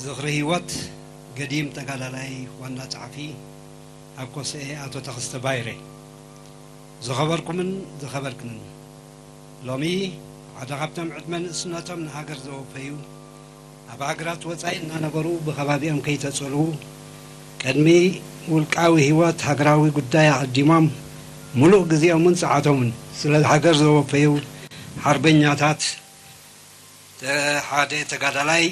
ዝኽሪ ህይወት ገዲም ተጋዳላይ ዋና ጸሓፊ ኣብ ኮስኤ ኣቶ ተኸስተ ባይረ። ዝኸበርኩምን ዝኸበርክንን፣ ሎሚ ሓደ ካብቶም ዕድመ ንእስነቶም ንሃገር ዘወፈዩ፣ ኣብ ሃገራት ወጻኢ እናነበሩ ብኸባቢኦም ከይተጸልዉ፣ ቅድሚ ውልቃዊ ህይወት ሃገራዊ ጉዳይ ኣቐዲሞም፣ ምሉእ ግዜኦምን ጸዓቶምን ስለ ሃገር ዘወፈዩ ሓርበኛታት፣ ተ-፣ ሓደ ተጋዳላይ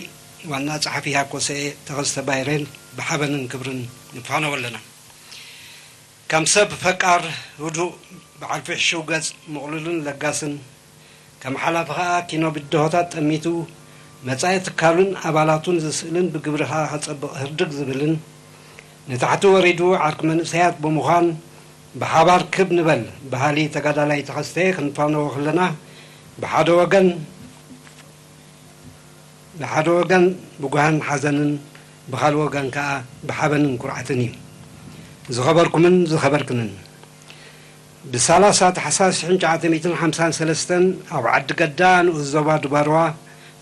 ዋና ጸሓፊ ሃኮሰኤ ተኸስተ ባይሬን ብሓበንን ክብርን ንፋነወ ኣለና። ከም ሰብ ፈቃር፣ ህዱእ፣ በዓል ፍሕሽው ገጽ፣ ምቕሉልን ለጋስን፣ ከም ሓላፊ ኸኣ ኪኖ ብድሆታት ጠሚቱ፣ መጻኢ ትካሉን ኣባላቱን ዝስእልን ብግብሪ ኸኣ ኸጸብቕ ህርድግ ዝብልን፣ ንታሕቲ ወሪዱ ዓርኪ መንእሰያት ብምዃን፣ ብሓባር ክብ ንበል በሃሊ ተጋዳላይ ተኸስተ ክንፋነዎ ከለና፣ ብሓደ ወገን፣ ብሓደ ወገን ብጓህን ሓዘንን፣ ብኻልእ ወገን ከኣ ብሓበንን ኩርዓትን እዩ። ዝኸበርኩምን ዝኸበርክንን፣ ብሰላሳ ታሕሳስ ሽሕን ትሽዓተ ሚእትን ሓምሳን ሰለስተን ኣብ ዓዲ ገዳ ንኡስ ዞባ ዱባርዋ፣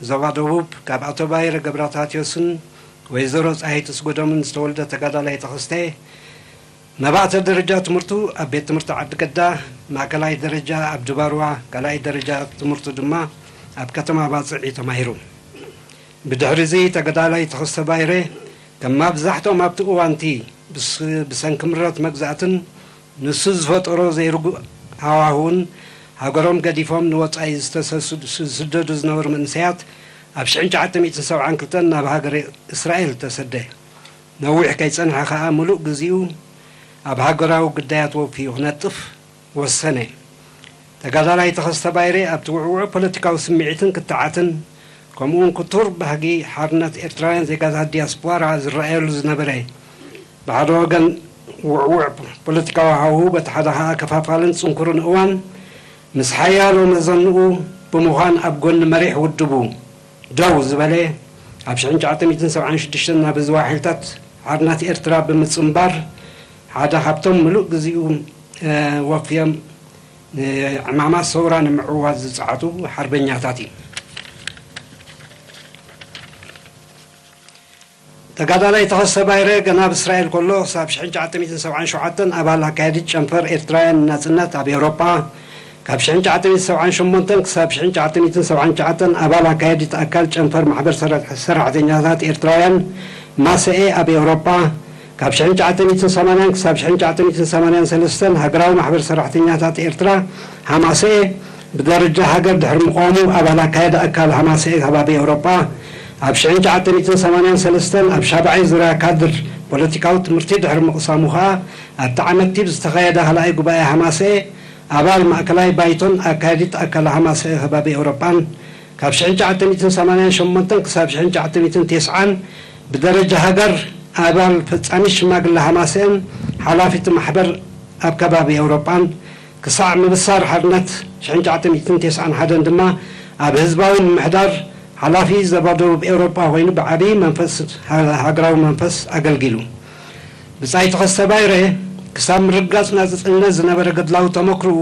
ዞባ ደቡብ፣ ካብ ኣቶ ባይረ ገብረታትዮስን ወይዘሮ ጸሃይቱ ኣስገዶምን ዝተወልደ ተጋዳላይ ተኸስተ፣ መባእተ ደረጃ ትምህርቱ ኣብ ቤት ትምህርቲ ዓዲ ገዳ፣ ማእከላይ ደረጃ ኣብ ድባርዋ፣ ካልኣይ ደረጃ ትምህርቱ ድማ ኣብ ከተማ ባጽዕ እዩ ተማሂሩ። ብድሕሪ እዚ ተጋዳላይ ተኸስተ ባይረ፣ ከም መብዛሕትኦም ኣብቲ እዋንቲ ብስ-፣ ብሰንኪ ምረት መግዛእትን ንሱ ዝፈጠሮ ዘይርጉእ ሃዋህውን ሃገሮም ገዲፎም ንወጻኢ ዝተሰሱ-፣ ዝስደዱ ዝነበሩ መንእሰያት ኣብ ሽሕን ትሽዓተ ሚእትን ሰብዓን ክልተን ናብ ሃገረ እስራኤል ተሰደ። ነዊሕ ከይጸንሐ ከኣ ምሉእ ግዜኡ ኣብ ሃገራዊ ግዳያት ወፊዩ ክነጥፍ ወሰነ። ተጋዳላይ ተኸስተ ባይረ ኣብቲ ውዕዉዕ ፖለቲካዊ ስምዒትን ክትዓትን፣ ከምኡውን ክቱር ባህጊ ሓርነት ኤርትራውያን ዜጋታት ዲያስፖራ ዝረኣየሉ ዝነበረ፣ ብሓደ ወገን ውዕዉዕ ፖለቲካዊ ሃዋሁ፣ በቲ ሓደ ኸኣ ከፋፋልን ጽንኩርን እዋን፣ ምስ ሓያሎ መዘንኡ ብምዃን ኣብ ጎኒ መሪሕ ውድቡ ደው ዝበለ፣ ኣብ ሽሕን ትሽዓተ ሚእትን ሰብዓን ሽዱሽተን ናብ ህዝባዊ ሓይልታት ሓርነት ኤርትራ ብምጽንባር፣ ሓደ ካብቶም ምሉእ ግዜኡ፣ እ፣ ወፍዮም ንዕማማት ሰውራ ንምዕዋት ዝጸዓቱ ሓርበኛታት እዩ። ተጋዳላይ ተኸስተ ባይረ ገና ኣብ እስራኤል ከሎ፣ ክሳብ ሽሕን ትሽዓተ ሚእትን ሰብዓን ሸውዓተን ኣባል ኣካያዲት ጨንፈር ኤርትራውያን ናጽነት ኣብ ኤውሮጳ፣ ካብ ሽሕን ትሽዓተ ሚእትን ሰብዓን ሸሞንተን ክሳብ ሽሕን ትሽዓተ ሚእትን ሰብዓን ትሽዓተን ኣባል ኣካያዲት ኣካል ጨንፈር ማሕበር ሰራ-፣ ሰራሕተኛታት ኤርትራውያን፣ ማሰኤ፣ ኣብ ኤውሮጳ፣ ካብ ሽሕን ትሽዓተ ሚእትን ሰማንያን ክሳብ ሽሕን ትሽዓተ ሚእትን ሰማንያን ሰለስተን ሃገራዊ ማሕበር ሰራሕተኛታት ኤርትራ፣ ሃማሰኤ፣ ብደረጃ ሃገር ድሕሪ ምቋሙ፣ ኣባል ኣካያዲ ኣካል ሃማሰኤ ከባቢ ኤውሮጳ፣ ኣብ ሽሕን ትሽዓተ ሚእትን ሰማንያን ሰለስተን ኣብ ሻብዓይ ዙርያ ካድር ፖለቲካዊ ትምህርቲ ድሕሪ ምቕሳሙ ኸኣ፣ ኣብቲ ዓመትቲ ብዝተኻየደ ካልኣይ ጉባኤ ሃማሰኤ፣ ኣባል ማእከላይ ባይቶን ኣካያዲት ኣካል ሃማሰኤ ከባቢ ኤውሮጳን፣ ካብ ሽሕን ትሽዓተ ሚእትን ሰማንያን ሸሞንተን ክሳብ ሽሕን ትሽዓተ ሚእትን ተስዓን ብደረጃ ሃገር ኣባል ፈጻሚት ሽማግለ ሃማሰኤን ሓላፊት ማሕበር ኣብ ከባቢ ኤውሮጳን፣ ክሳዕ ምብሳር ሓርነት ሽሕን ትሽዓተ ሚእትን ተስዓን ሓደን ድማ ኣብ ህዝባዊ ምምሕዳር ሓላፊ ዞባ ደቡብ ኤውሮጳ ኮይኑ ብዓቢ መንፈስ፣ ሃ-፣ ሃገራዊ መንፈስ ኣገልጊሉ። ብጻይ ተኸስተ ባይረ ክሳብ ምርግጋጽ ናጽነት ዝነበረ ገድላዊ ተመክሮኡ፣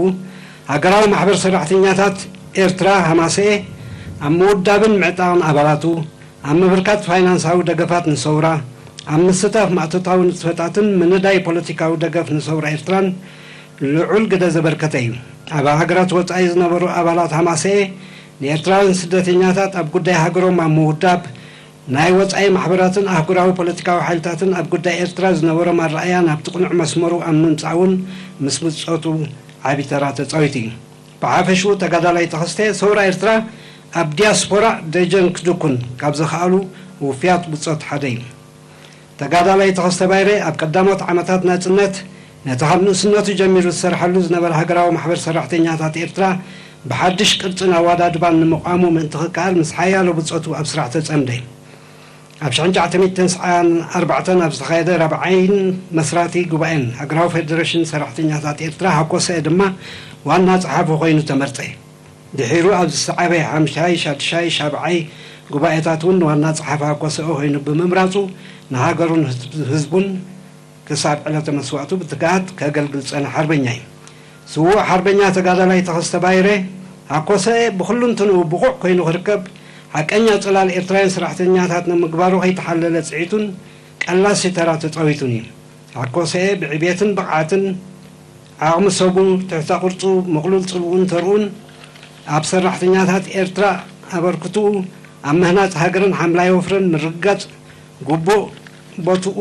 ሃገራዊ ማሕበር ሰራሕተኛታት ኤርትራ፣ ሃማሰኤ፣ ኣብ ምውዳብን ምዕጣቕን ኣባላቱ፣ ኣብ ምብርካት ፋይናንሳዊ ደገፋት ንሰውራ፣ ኣብ ምስታፍ ማእቶታዊ ንጥፈታትን ምንዳይ ፖለቲካዊ ደገፍ ንሰውራ ኤርትራን ልዑል ግደ ዘበርከተ እዩ። ኣብ ሃገራት ወጻኢ ዝነበሩ ኣባላት ሃማሰኤ ንኤርትራውያን ስደተኛታት ኣብ ጉዳይ ሃገሮም ኣብ ምውዳብ፣ ናይ ወጻኢ ማሕበራትን ኣህጉራዊ ፖለቲካዊ ሓይልታትን ኣብ ጉዳይ ኤርትራ ዝነበሮም ኣረኣእያ ናብቲ ቅኑዕ መስመሩ ኣብ ምምጻእ እውን ምስ ብጾቱ ዓቢ ተራ ተጻዊቱ እዩ። ብሓፈሽኡ ተጋዳላይ ተኸስተ ሰውራ ኤርትራ ኣብ ዲያስፖራ ደጀን ክድኩን ካብ ዘኽኣሉ ውፍያት ብጾት ሓደ እዩ። ተጋዳላይ ተኸስተ ባይረ ኣብ ቀዳሞት ዓመታት ናጽነት ነቲ ካብ ንእስነቱ ጀሚሩ ዝሰርሓሉ ዝነበረ ሃገራዊ ማሕበር ሰራሕተኛታት ኤርትራ ብሓድሽ ቅርጽን ኣወዳድባን ንምቋሙ ምእንቲ ክከኣል ምስ ሓያሎ ብጾቱ ኣብ ስራሕ ተጸምደ። ኣብ ሽሕን ትሽዓተ ሚእትን ሰብዓን ኣርባዕተን ኣብ ዝተኻየደ ራብዓይን መስራቲ ጉባኤን ሃገራዊ ፌደሬሽን ሰራሕተኛታት ኤርትራ ሃኮሰኤ ድማ ዋና ጸሓፊ ኮይኑ ተመርጸ። ድሒሩ ኣብ ዝሰዓበ ሓምሻይ፣ ሻድሻይ፣ ሻብዓይ ጉባኤታት እውን ዋና ጸሓፊ ሃኮሰኤ ኮይኑ ብምምራጹ ንሃገሩን ህዝቡን ክሳብ ዕለተ መስዋእቱ ብትግሃት ከገልግል ዝጸንሐ ሓርበኛ እዩ። ስዉእ ሓርበኛ ተጋዳላይ ተኸስተ ባይረ ሃኮሰኤ ብኹሉንትንኡ ብቑዕ ኮይኑ ክርከብ ሓቀኛ ጽላል ኤርትራውያን ሰራሕተኛታት ንምግባሩ ከይተሓለለ ጽዒቱን ቀላሲ ተራ ተጻዊቱን እዩ። ሃኮሰኤ ብዕቤትን ብቕዓትን ዓቕሚ ሰቡ፣ ትሕተ ቅርጹ፣ ምቕሉል ጽልኡን ተርኡን ኣብ ሰራሕተኛታት ኤርትራ ኣበርክትኡ ኣብ ምህናጽ ሃገርን ሓምላይ ወፍርን ምርግጋጽ ግቡእ ቦትኡ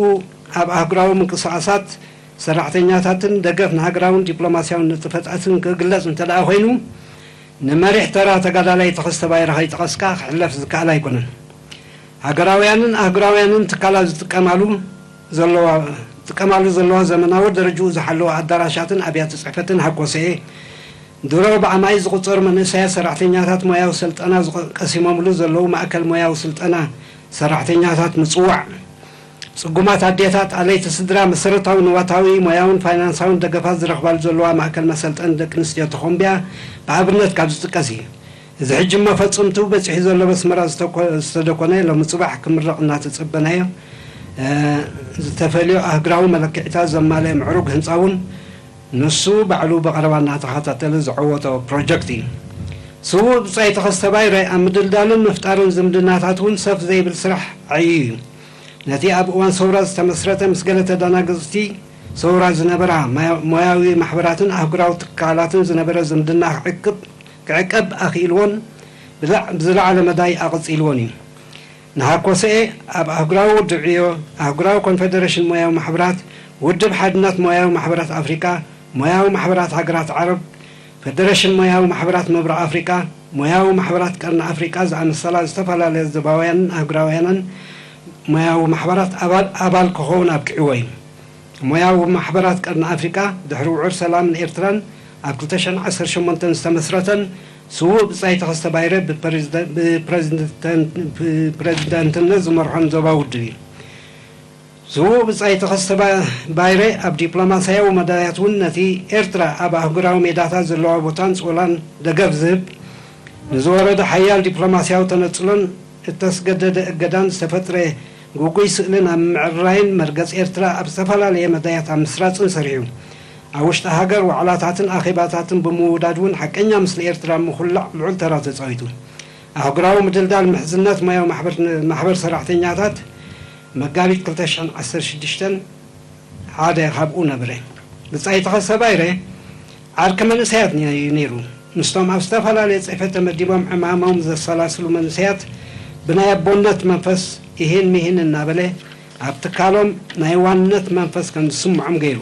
ኣብ ኣህጉራዊ ምንቅስቓሳት ሰራሕተኛታትን ደገፍ ንሃገራውን ዲፕሎማስያውን ንጥፈታትን ክግለጽ እንተ ደኣ ኮይኑ፣ ንመሪሕ ተራ ተጋዳላይ ተኸስተ ባይረ ከይጠቐስካ ክሕለፍ ዝከኣል ኣይኮነን። ሃገራውያንን ኣህጉራውያንን ትካላት ዝጥቀማሉ ዘለዋ ዝጥቀማሉ ዘለዋ ዘመናዊ ደረጅኡ ዝሓለወ ኣዳራሻትን ኣብያተ ጽሕፈትን ሃኮሰኤ፣ ድሮ ብኣማኢት ዝቑጸሩ መንእሰያት ሰራሕተኛታት ሞያዊ ስልጠና ዝቐ-፣ ቀሲሞምሉ ዘለዉ ማእከል ሞያዊ ስልጠና ሰራሕተኛታት ምጽዋዕ፣ ጽጉማት ኣዴታት፣ ኣለይቲ ስድራ፣ መሰረታዊ ንዋታዊ፣ ሞያውን ፋይናንሳውን ደገፋት ዝረኽባሉ ዘለዋ ማእከል መሰልጠኒ ደቂ ኣንስትዮ ተኾምብያ ብኣብነት ካብ ዝጥቀስ እዩ። እዚ ሕጂ እሞ ፈጽምቱ በጺሑ ዘሎ በስመራ ዝተኮ-፣ ዝተደኮነ ሎሚ ጽባሕ ክምረቕ እናተጸበናዮ፣ እ፣ ዝተፈልዮ ኣህጉራዊ መለክዒታት ዘማልአ ምዕሩግ ህንጻ እውን ንሱ ባዕሉ ብቐረባ እናተኸታተለ ዝዓወቶ ፕሮጀክት እዩ። ስዉእ ብጻይ ተኸስተ ባይረ ኣብ ምድልዳልን ምፍጣርን ዝምድናታት እውን ሰፍ ዘይብል ስራሕ ዓይዩ እዩ። ነቲ ኣብ እዋን ሰውራ ዝተመስረተ ምስ ገለ ተደናገጽቲ ሰውራ ዝነበራ ማያ-፣ ሞያዊ ማሕበራትን ኣህጉራዊ ትካላትን ዝነበረ ዝምድና ክዕቅብ፣ ክዕቀብ ኣኽኢልዎን ብላዕ-፣ ብዝለዓለ መዳይ ኣቐጺልዎን እዩ። ንሃኮሰኤ ኣብ ኣህጉራዊ ውድብ ዕዮ፣ ኣህጉራዊ ኮንፌደሬሽን ሞያዊ ማሕበራት፣ ውድብ ሓድነት ሞያዊ ማሕበራት ኣፍሪቃ፣ ሞያዊ ማሕበራት ሃገራት ዓረብ፣ ፈደረሽን ሞያዊ ማሕበራት ምብራቕ ኣፍሪቃ፣ ሞያዊ ማሕበራት ቀርኒ ኣፍሪቃ ዝኣመሰላ ዝተፈላለያ ዞባውያንን ኣህጉራውያንን ሞያዊ ማሕበራት ኣባል፣ ኣባል ክኸውን ኣብቂዕዎ እዩ። ሞያዊ ማሕበራት ቀርኒ ኣፍሪቃ ድሕሪ ውዑር ሰላምን ኤርትራን ኣብ ክልተ ሽሕን ዓሰርተ ሸሞንተን ዝተመስረተን ስዉእ ብጻይ ተኸስተ ባይረ ብፕሬዝደ-፣ ብፕሬዝደንት-፣ ብፕሬዝደንትነት ዝመርሖን ዞባዊ ውድብ እዩ። ስዉእ ብጻይ ተኸስተ ባ-፣ ባይረ ኣብ ዲፕሎማስያዊ መዳያት እውን ነቲ ኤርትራ ኣብ ኣህጉራዊ ሜዳታት ዘለዋ ቦታን ጽላን ደገፍ ዝህብ፣ ንዝወረደ ሓያል ዲፕሎማስያዊ ተነጽሎን እተስገደደ እገዳን ዝተፈጥረ ግጉይ ስእሊ ናብ ምዕራይን መርገጽ ኤርትራ ኣብ ዝተፈላለየ መዳያት ኣብ ምስራጽን ሰሪሑ። ኣብ ውሽጢ ሃገር ዋዕላታትን ኣኼባታትን ብምውዳድ እውን ሓቀኛ ምስሊ ኤርትራ ምኹላዕ ልዑል ተራ ተጻዊቱ። ኣህጉራዊ ምድልዳል ምሕዝነት ሞያዊ ማሕበር፣ ማሕበር ሰራሕተኛታት መጋቢት ክልተ ሽሕን ዓሰርተ ሽዱሽተን ሓደ ካብኡ ነበረ። ብጻይ ተኸስተ ባይረ ዓርኪ መንእሰያት ነ-፣ እዩ ነይሩ። ምስቶም ኣብ ዝተፈላለየ ጽሕፈት ተመዲቦም ዕማሞም ዘሰላስሉ መንእሰያት ብናይ ኣቦነት መንፈስ ኢሂን ሚሂን እናበለ ኣብ ትካሎም ናይ ዋንነት መንፈስ ከም ዝስምዖም ገይሩ።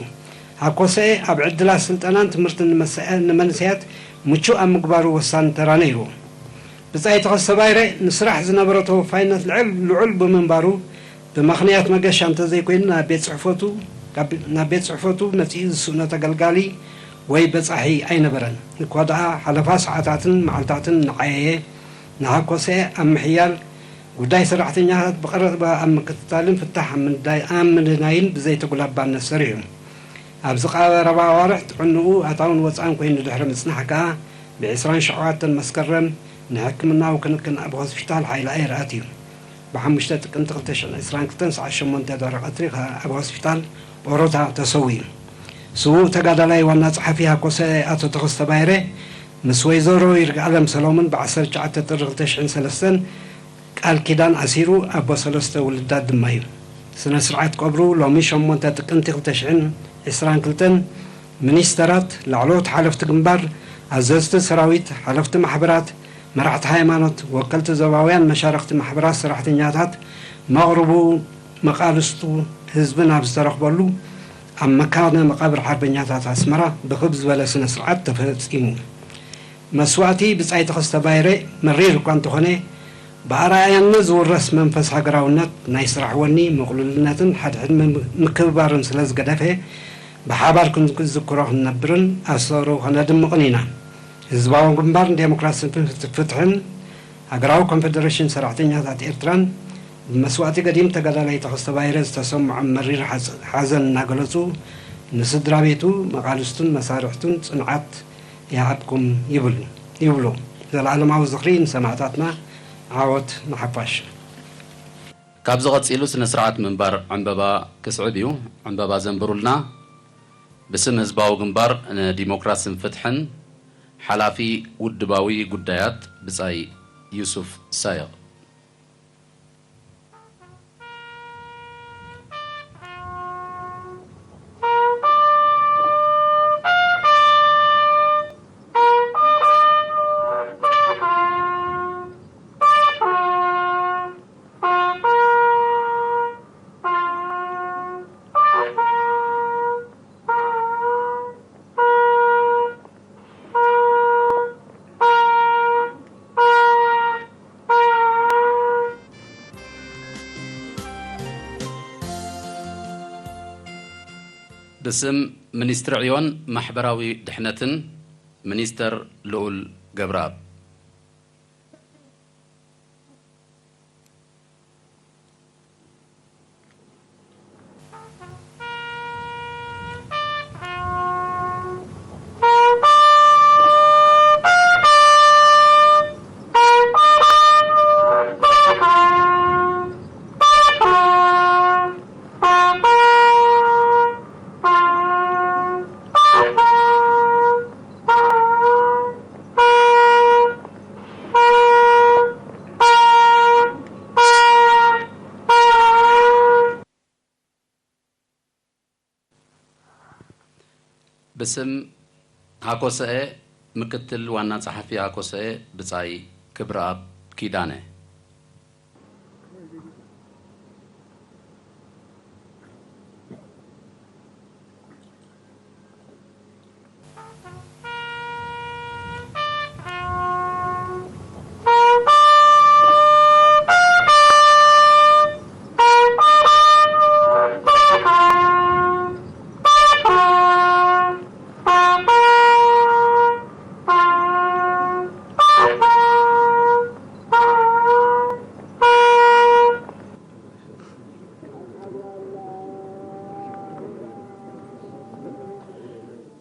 ሃኮሰኤ ኣብ ዕድላት ስልጠናን ትምህርትን ንመሰ-፣ ንመንእሰያት ምቹእ ኣብ ምግባሩ ወሳኒ ተራ ነይርዎ። ብጻይ ተኸስተ ባይረ ንስራሕ ዝነበሮ ተወፋይነት ልዕል፣ ልዑል ብምንባሩ፣ ብምኽንያት መገሻ እንተዘይኮይኑ ናብ ቤት ጽሕፈቱ፣ ካብ፣ ናብ ቤት ጽሕፈቱ መጺኡ ዝስእኖ ተገልጋሊ ወይ በጻሒ ኣይነበረን። እኳ ደኣ ሓለፋ ሰዓታትን መዓልታትን እናዓየየ፣ ንሃኮሰኤ ኣብ ምሕያል፣ ጉዳይ ሰራሕተኛታት ብቐረባ ኣብ ምክትታልን ፍታሕ ኣብ ምንዳይ-፣ ኣብ ምድናይን ብዘይተጉላባነት ሰሪሑ። ኣብዚ ቀረባ ኣዋርሕ ጥዕንኡ ኣታውን ወጻእን ኮይኑ ድሕሪ ምጽናሕ ከኣ፣ ብዕስራን ሸውዓተን መስከረም ንሕክምናዊ ክንክን ኣብ ሆስፒታል ሓይለ ኣየር ኣትዩ። ብሓሙሽተ ጥቅምቲ ክልተ ሽሕን ዕስራን ክልተን ሰዓት ሸሞንተ ድሕሪ ቀትሪ ከኣ ኣብ ሆስፒታል ኦሮታ ተሰዊኡ። ስዉእ ተጋዳላይ ዋና ጸሓፊ ሃኮሰ ኣቶ ተኸስተ ባይረ ምስ ወይዘሮ ይርጋኣለም ሰሎሙን ብዓሰርተ ትሽዓተ ጥሪ ክልተ ሽሕን ሰለስተን ቃል ኪዳን ኣሲሩ ኣቦ ሰለስተ ውልዳት ድማ እዩ። ስነ ስርዓት ቀብሩ ሎሚ ሸሞንተ ጥቅምቲ ክልተ ሽሕን ዕስራን ክልተን ሚኒስተራት፣ ላዕለዎት ሓለፍቲ ግንባር፣ ኣዘዝቲ ሰራዊት፣ ሓለፍቲ ማሕበራት፣ መራሕቲ ሃይማኖት፣ ወከልቲ ዞባውያን መሻርኽቲ ማሕበራት ሰራሕተኛታት፣ መቕርቡ መቓልስቱ ህዝቢ ናብ ዝተረኽበሉ ኣብ መካነ መቓብር ሓርበኛታት ኣስመራ ብኽብ ዝበለ ስነ ስርዓት ተፈጺሙ። መስዋእቲ ብጻይ ተኸስተ ባይረ መሪር እኳ እንተኾነ፣ ብኣርኣያነት ዝውረስ መንፈስ ሃገራውነት፣ ናይ ስራሕ ወኒ፣ ምቕሉልነትን ሓድሕድ ምክብባርን ስለ ዝገደፈ፣ ብሓባር ክንዝክሮ ክንነብርን ኣሰሩ ከነድምቕን ኢና። ህዝባዊ ግንባር ንዴሞክራስን ፍትሕን፣ ሃገራዊ ኮንፈደሬሽን ሰራሕተኛታት ኤርትራን ብመስዋእቲ ገዲም ተጋዳላይ ተኸስተ ባይረ ዝተሰምዖም መሪር ሓዘ-፣ ሓዘን እናገለጹ፣ ንስድራ ቤቱ፣ መቓልስቱን መሳርሕቱን ጽንዓት ይሃብኩም ይብሉ፣ ይብሉ። ዘለኣለማዊ ዝኽሪ ንሰማእታትና፣ ዓወት ንሓፋሽ። ካብዚ ቀጺሉ ስነ ስርዓት ምንባር ዕምበባ ክስዕብ እዩ። ዕምበባ ዘንብሩልና ብስም ህዝባዊ ግንባር ንዲሞክራስን ፍትሕን ሓላፊ ውድባዊ ጉዳያት ብጻይ ዩሱፍ ሳይቕ። ብስም ሚኒስትሪ ዕዮን ማሕበራዊ ድሕነትን፣ ሚኒስተር ልኡል ገብረኣብ። ብስም ሃኮሰኤ፣ ምክትል ዋና ጸሓፊ ሃኮሰኤ ብጻይ ክብረኣብ ኪዳነ።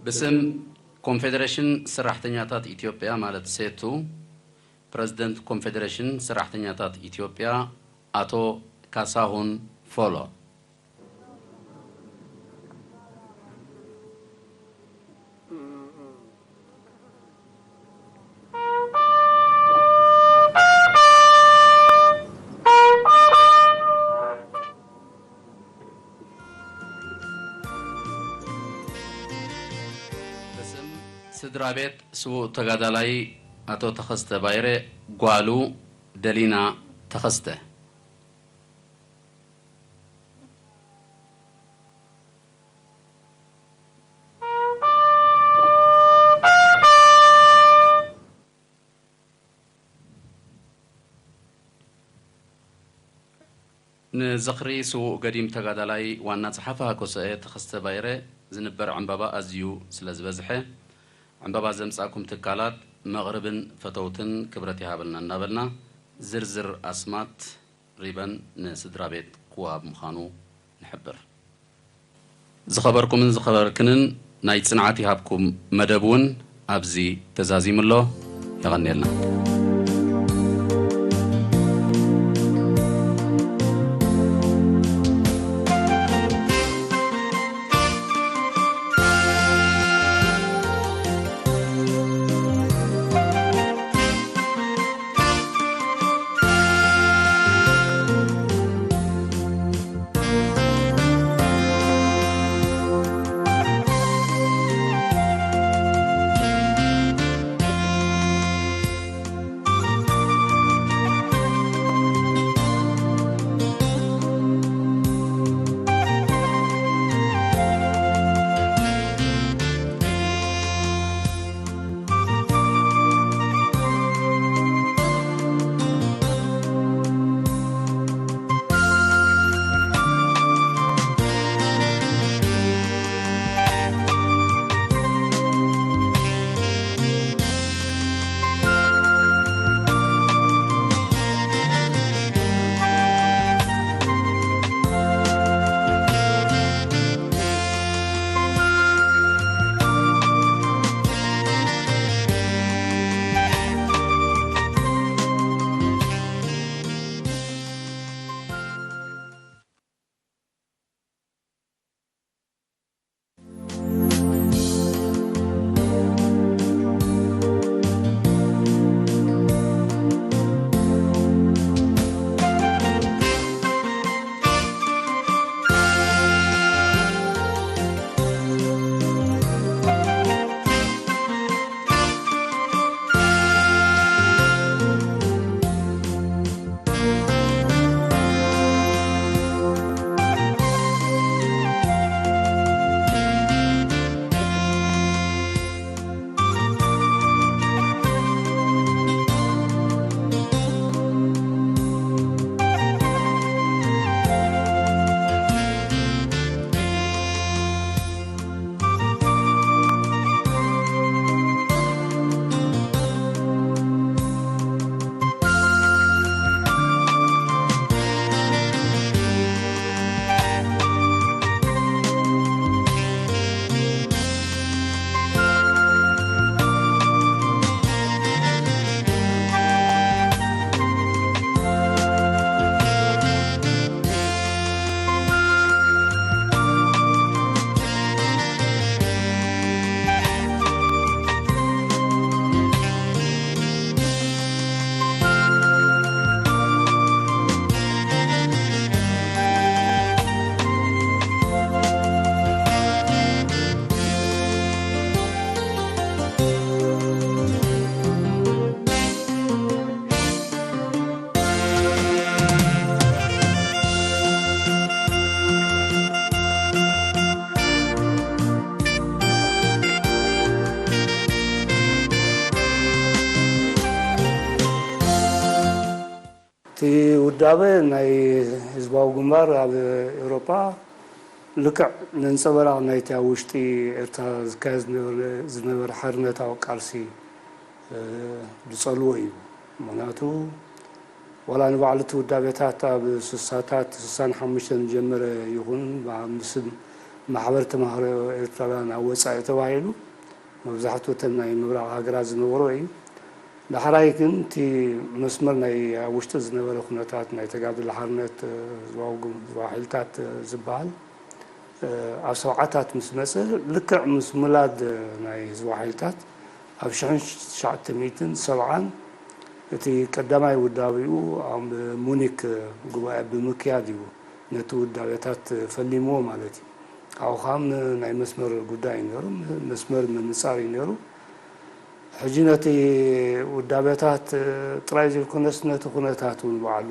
ብስም ኮንፌደሬሽን ሰራሕተኛታት ኢትዮጵያ፣ ማለት ሴቱ፣ ፕረዚደንት ኮንፌደሬሽን ሰራሕተኛታት ኢትዮጵያ ኣቶ ካሳሁን ፎሎ። ብስም ስድራ ቤት ስዉእ ተጋዳላይ ኣቶ ተኸስተ ባይረ፣ ጓሉ ደሊና ተኸስተ። ንዝኽሪ ስዉእ ገዲም ተጋዳላይ ዋና ጸሓፊ ሃኮሰኤ ተኸስተ ባይረ ዝንበር ዕምባባ ኣዝዩ ስለ ዝበዝሐ፣ ዕምባባ ዘምጻእኩም ትካላት መቕርብን ፈተውትን ክብረት ይሃበልና እናበልና፣ ዝርዝር ኣስማት ሪበን ንስድራ ቤት ክወሃብ ምዃኑ ንሕብር። ዝኸበርኩምን ዝኸበርክንን፣ ናይ ጽንዓት ይሃብኩም መደብ እውን ኣብዚ ተዛዚሙ ኣሎ። የቐንየልና። እቲ ውዳበ ናይ ህዝባዊ ግንባር ኣብ ኤውሮጳ ልክዕ ነንጸበራቕ ናይቲ ኣብ ውሽጢ ኤርትራ ዝካየድ ዝነበረ፣ ዝነበረ ሓርነታዊ ቃልሲ፣ እ፣ ዝጸልዎ እዩ። ምኽንያቱ ዋላ ንባዕሉ እቲ ውዳቤታት ኣብ ስሳታት፣ ስሳን ሓሙሽተን ዝጀመረ ይኹን፣ ምስ ማሕበር ተማሃሮ ኤርትራውያን ኣብ ወጻኢ ተባሂሉ፣ መብዛሕትኡ እተን ናይ ምብራቕ ሃገራት ዝነበሮ እዩ። ዳሕራይ ግን እቲ መስመር ናይ ኣብ ውሽጢ ዝነበረ ኩነታት ናይ ተጋድሎ ሓርነት፣ እ፣ ህዝባዊ ግም-፣ ህዝባዊ ሓይልታት፣ እ፣ ዝበሃል፣ እ፣ ኣብ ሰብዓታት ምስ መጸ፣ ልክዕ ምስ ምላድ፣ እ፣ ናይ ህዝባዊ ሓይልታት ኣብ ሽሕን ትሽዓተ ሚእትን ሰብዓን እቲ ቀዳማይ ውዳቤኡ ኣብ ሙኒክ ጉባኤ ብምክያድ እዩ ነቲ ውዳቤታት ፈሊምዎ ማለት እዩ። ካብኡ ኸዓ ናይ መስመር ጉዳይ እዩ ነይሩ፣ መስመር ምንጻር እዩ ነይሩ። ሕጂ ነቲ ውዳቤታት ጥራይ ዘይኮነስ ነቲ ኩነታት እውን ባዕሉ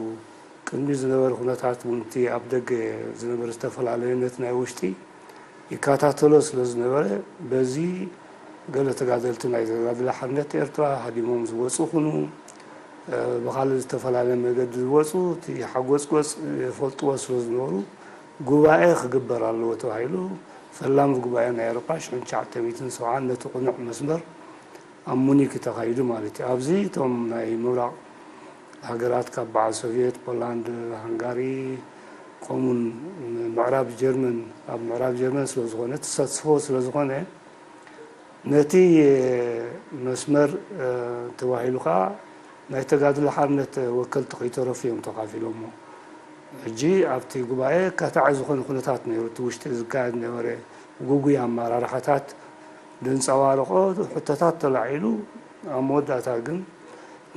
ቅድሚ ዝነበረ ኩነታት እውን እቲ ኣብ ደገ ዝነበረ ዝተፈላለየነት ናይ ውሽጢ ይከታተሎ ስለ ዝነበረ፣ በዚ ገለ ተጋደልቲ ናይ ተጋድሎ ሓርነት ኤርትራ ሃዲሞም ዝወጹ ይኹኑ፣ እ፣ ብኻልእ ዝተፈላለየ መገዲ ዝወጹ፣ እቲ ሓጎጽጎጽ ይፈልጥዎ ስለ ዝነበሩ፣ ጉባኤ ክግበር ኣለዎ ተባሂሉ፣ ፈላሚ ጉባኤ ናይ ኤውሮጳ ሽሕን ትሽዓተ ሚእትን ሰብዓን ነቲ ቅኑዕ መስመር ኣብ ሙኒክ እዩ ተኻይዱ ማለት እዩ። ኣብዚ እቶም ናይ ምብራቕ ሃገራት ካብ በዓል ሶቪየት፣ ፖላንድ፣ ሃንጋሪ፣ ከምኡውን ምዕራብ ጀርመን፣ ኣብ ምዕራብ ጀርመን ስለ ዝኾነ፣ ተሳትፎ ስለ ዝኾነ፣ ነቲ መስመር፣ እ፣ ተባሂሉ ኸዓ ናይ ተጋድሎ ሓርነት ወከልቲ ከይተረፉ እዮም ተኻፊሎሞ። ሕጂ ኣብቲ ጉባኤ ካታዒ ዝኾነ ኩነታት ነይሩ። እቲ ውሽጢ ዝካየድ ነበረ ግጉይ ኣመራርሓታት ዘንጸባርቖ ሕቶታት ተላዒሉ፣ ኣብ መወዳእታ ግን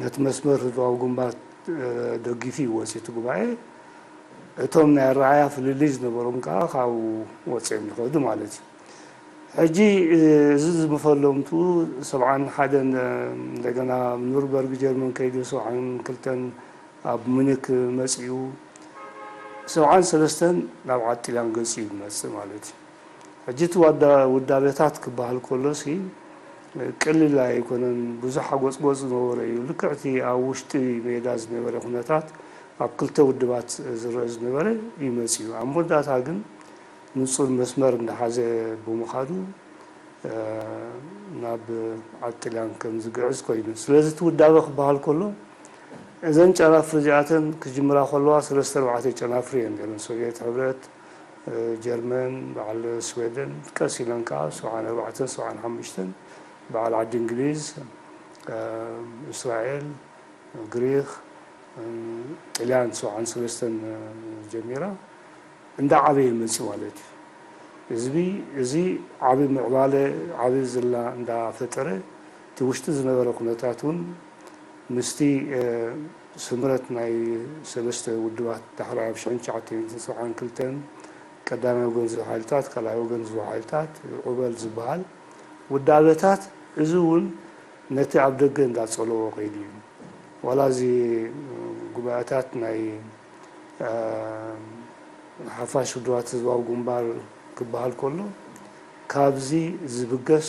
ነቲ መስመር ህዝባዊ ግንባር፣ እ፣ ደጊፉ እዩ ወጺኡ እቲ ጉባኤ። እቶም ናይ ኣረኣእያ ፍልልይ ዝነበሮም ከኣ ካብኡ ወጺኦም ይኸዱ ማለት እዩ። ሕጂ፣ እ፣ እዚ ዝመፈለምቱ ሰብዓን ሓደን፣ እ፣ እንደገና ኣብ ኑርንበርግ ጀርመን ከይዱ፣ ሰብዓን ክልተን ኣብ ሙኒክ መጺኡ፣ ሰብዓን ሰለስተን ናብ ዓዲ ጥልያን ገጺኡ ይመጽእ ማለት እዩ። ሕጂ እቲ ዋዳ-፣ ውዳቤታት ክበሃል ከሎሲ፣ እ፣ ቀሊል ኣይኮነን። ብዙሕ ሓጎጽጎጽ ዝነበረ እዩ። ልክዕ እቲ ኣብ ውሽጢ ሜዳ ዝነበረ ኩነታት ኣብ ክልተ ውድባት ዝረአ ዝነበረ እዩ መጺኡ። ኣብ መወዳእታ ግን ንጹር መስመር እንዳሓዘ ብምኻዱ፣ እ፣ ናብ ዓዲ ጥልያን ከም ዝግዕዝ ኮይኑ። ስለዚ እቲ ውዳበ ክበሃል ከሎ፣ እዘን ጨናፍር እዚኣተን ክጅምራ ከለዋ ሰለስተ ኣርባዕተ ጨናፍር እየን ነይረን። ሶቪየት ሕብረት፣ እ፣ ጀርመን፣ በዓል ስዌደን፣ ቀስ ኢለን ከኣ ሰብዓን ኣርባዕተን ሰብዓን ሓሙሽተን በዓል ዓዲ እንግሊዝ፣ እ፣ እስራኤል፣ ግሪኽ፣ እ፣ ጥልያን ሰብዓን ሰለስተን ጀሚራ እንዳዓበየ መፂኡ ማለት እዩ። ህዝቢ እዚ ዓቢ ምዕባለ፣ ዓቢ ዝላ እንዳፈጠረ፣ እቲ ውሽጢ ዝነበረ ኩነታት እውን ምስቲ፣ እ፣ ስምረት ናይ ሰለስተ ውድባት ዳሕራይ ኣብ ሽሕን ትሽዓተ ሚእትን ሰብዓን ክልተን ቀዳማይ ወገን ዝህቡ ሓይልታት፣ ካልኣይ ወገን ዝህቡ ሓይልታት፣ ዑበል ዝበሃል ውዳበታት፣ እዚ እውን ነቲ ኣብ ደገ እንዳጸለዎ ከይዱ እዩ። ዋላ እዚ ጉባኤታት ናይ፣ እ፣ ሓፋሽ ውድባት ህዝባዊ ግንባር ክበሃል ከሎ፣ ካብዚ ዝብገስ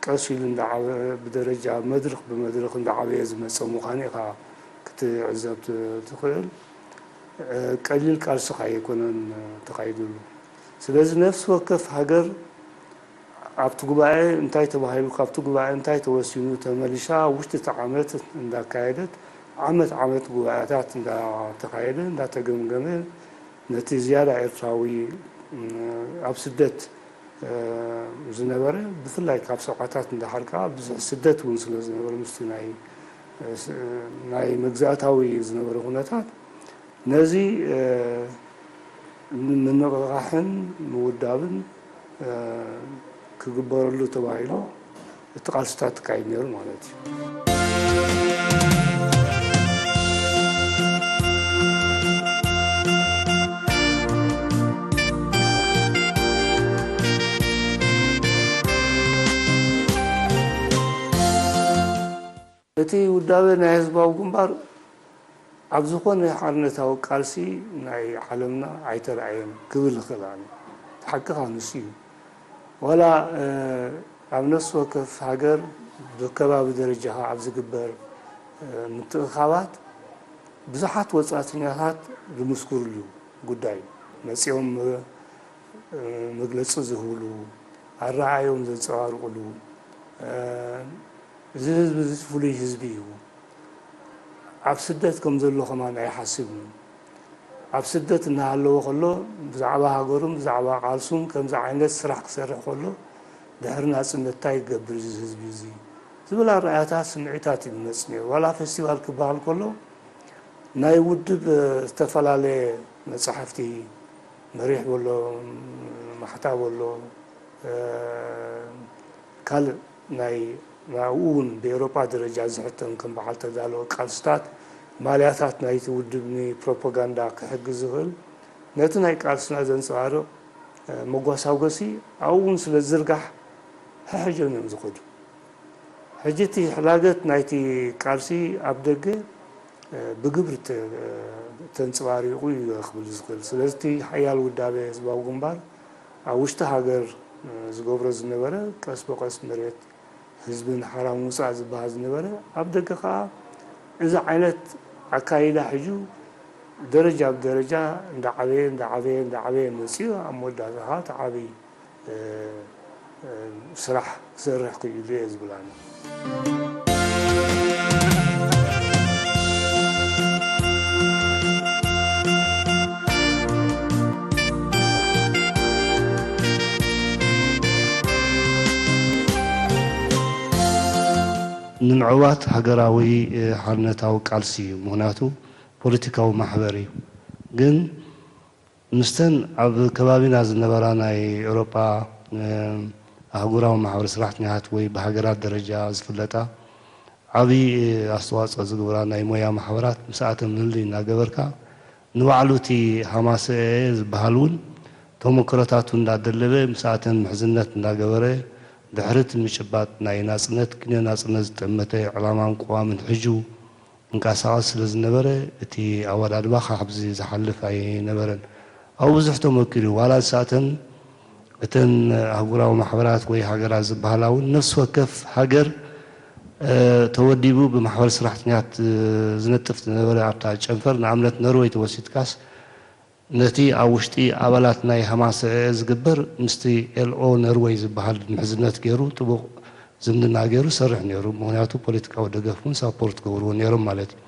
ቀስ ኢሉ እንዳዓበ-፣ ብደረጃ መድረኽ ብመድረኽ እንዳዓበየ ዝመጸ ምዃኑ ኢኻ ክትዕዘብ ት-፣ ትኽእል። እ፣ ቀሊል ቃልሲ ኣይኮነን ተኻይዱሉ። ስለዚ ነፍሲ ወከፍ ሃገር ኣብቲ ጉባኤ እንታይ ተባሂሉ፣ ካብቲ ጉባኤ እንታይ ተወሲኑ፣ ተመሊሳ ውሽጢ እቲ ዓመት እንዳካየደት፣ ዓመት ዓመት ጉባኤታት እንዳተኻየደ፣ እንዳተገምገመ፣ ነቲ ዝያዳ ኤርትራዊ፣ ም፣ ኣብ ስደት፣ እ፣ ዝነበረ፣ ብፍላይ ካብ ሰብዓታት እንዳሓር ከኣ ብዙሕ ስደት እውን ስለ ዝነበረ፣ ምስቲ ናይ፣ እ፣ ስ-፣ ናይ መግዛእታዊ ዝነበረ ኩነታት፣ ነዚ፣ እ፣ ንምንቕቓሕን ምውዳብን፣ እ፣ ክግበረሉ ተባሂሉ እቲ ቃልስታት ትካይድ ነይሩ ማለት እዩ። እቲ ውዳበ ናይ ህዝባዊ ግንባር ኣብ ዝኾነ ሓርነታዊ ቃልሲ ናይ ዓለምና ኣይተራእየን ክብል እኽእል ኣነ። እቲ ሓቂ ኸኣ ንሱ እዩ። ዋላ፣ እ፣ ኣብ ነፍሲ ወከፍ ሃገር ብከባቢ ደረጃ ኸኣ ኣብ ዝግበር፣ እ፣ ምትእኻባት ብዙሓት ወጻእተኛታት ዝምስክርሉ ጉዳይ እዩ። መጺኦም መግለጺ ዝህብሉ፣ ኣረኣእዮም ዘንጸባርቕሉ፣ እዚ ህዝቢ እዚ ፍሉይ ህዝቢ እዩ። ኣብ ስደት ከም ዘሎ ከማን ኣይሓስብን። ኣብ ስደት እናሃለወ ከሎ ብዛዕባ ሃገሩን ብዛዕባ ቃልሱን ከምዚ ዓይነት ስራሕ ክሰርሕ ከሎ ድሕሪ ናጽነት እንታይ ይገብር እዚ ህዝቢ እዚ ዝብል ኣረኣእያታት፣ ስምዒታት እዩ ዝመጽእ ነይሩ። ዋላ ፌስቲቫል ክበሃል ከሎ ናይ ውድብ ዝተፈላለየ መጻሕፍቲ፣ መሪሕ በሎ፣ ማሕታ በሎ፣ ካልእ ናይ ናብኡ እውን ብኤውሮጳ ደረጃ ዝሕተም ከም በዓል ተዳለወ ቃልስታት፣ ማልያታት ናይቲ ውድብ ንፕሮፓጋንዳ ክሕግዝ ዝኽእል፣ ነቲ ናይ ቃልስና ዘንጸባርቕ መጓሳጎሲ ኣብኡ እውን ስለ ዝዝርጋሕ ሕሕጆም እዮም ዝኸዱ። ሕጂ እቲ ሕላገት ናይቲ ቃልሲ ኣብ ደገ ብግብሪ ተንጸባሪቑ እዩ ክብል ዝኽእል። ስለዚ እቲ ሓያል ውዳበ ህዝባዊ ግንባር ኣብ ውሽጢ ሃገር ዝገብሮ ዝነበረ ቀስ ብቐስ መሬት ህዝብን ሓራ ምውፃእ ዝበሃል ዝነበረ ኣብ ደገ ከዓ እዚ ዓይነት ኣካይዳ ሕጂ ደረጃ ብደረጃ እንዳዓበየ እንዳዓበየ እንዳዓበየ መፅዩ ኣብ መወዳእታ ከዓ እቲ ዓብይ ስራሕ ክሰርሕ ክኢሉ እየ ዝብል ኣነ። ንምዕዋት ሃገራዊ ሓርነታዊ ቃልሲ እዩ። ምኽንያቱ ፖለቲካዊ ማሕበር እዩ። ግን ምስተን ኣብ ከባቢና ዝነበራ ናይ ኤውሮጳ ኣህጉራዊ ማሕበር ሰራሕተኛታት ወይ ብሃገራት ደረጃ ዝፍለጣ ዓብዪ ኣስተዋፅኦ ዝግብራ ናይ ሞያ ማሕበራት ምስኣተን ምልልይ እናገበርካ ንባዕሉ እቲ ሃማሰኤ ዝበሃል እውን ተመክሮታቱ እንዳደለበ ምስኣተን ምሕዝነት እንዳገበረ ድሕሪ እቲ ምጭባጥ ናይ ናፅነት ኪነ ናፅነት ዝጠመተ ዕላማን ቅዋምን ሒዙ እንቀሳቐስ ስለ ዝነበረ እቲ ኣወዳድባ ካብዚ ዝሓልፍ ኣይነበረን። ኣብኡ ብዙሕ ተመኪሩ ዋላ ንሳተን እተን ኣህጉራዊ ማሕበራት ወይ ሃገራት ዝበሃላ እውን ነፍሲ ወከፍ ሃገር ተወዲቡ ብማሕበር ሰራሕተኛት ዝነጥፍ ዝነበረ ኣብታ ጨንፈር ንኣብነት ነርወይ ተወሲድካስ ነቲ ኣብ ውሽጢ ኣባላት ናይ ሃማሰ ዝግበር ምስቲ ኤልኦ ነርወይ ዝበሃል ምሕዝነት ገይሩ ጥቡቕ ዝምድና ገይሩ ሰርሕ ነይሩ። ምክንያቱ ፖለቲካዊ ደገፍ እውን ሳፖርት ገብርዎ ነይሮም ማለት እዩ።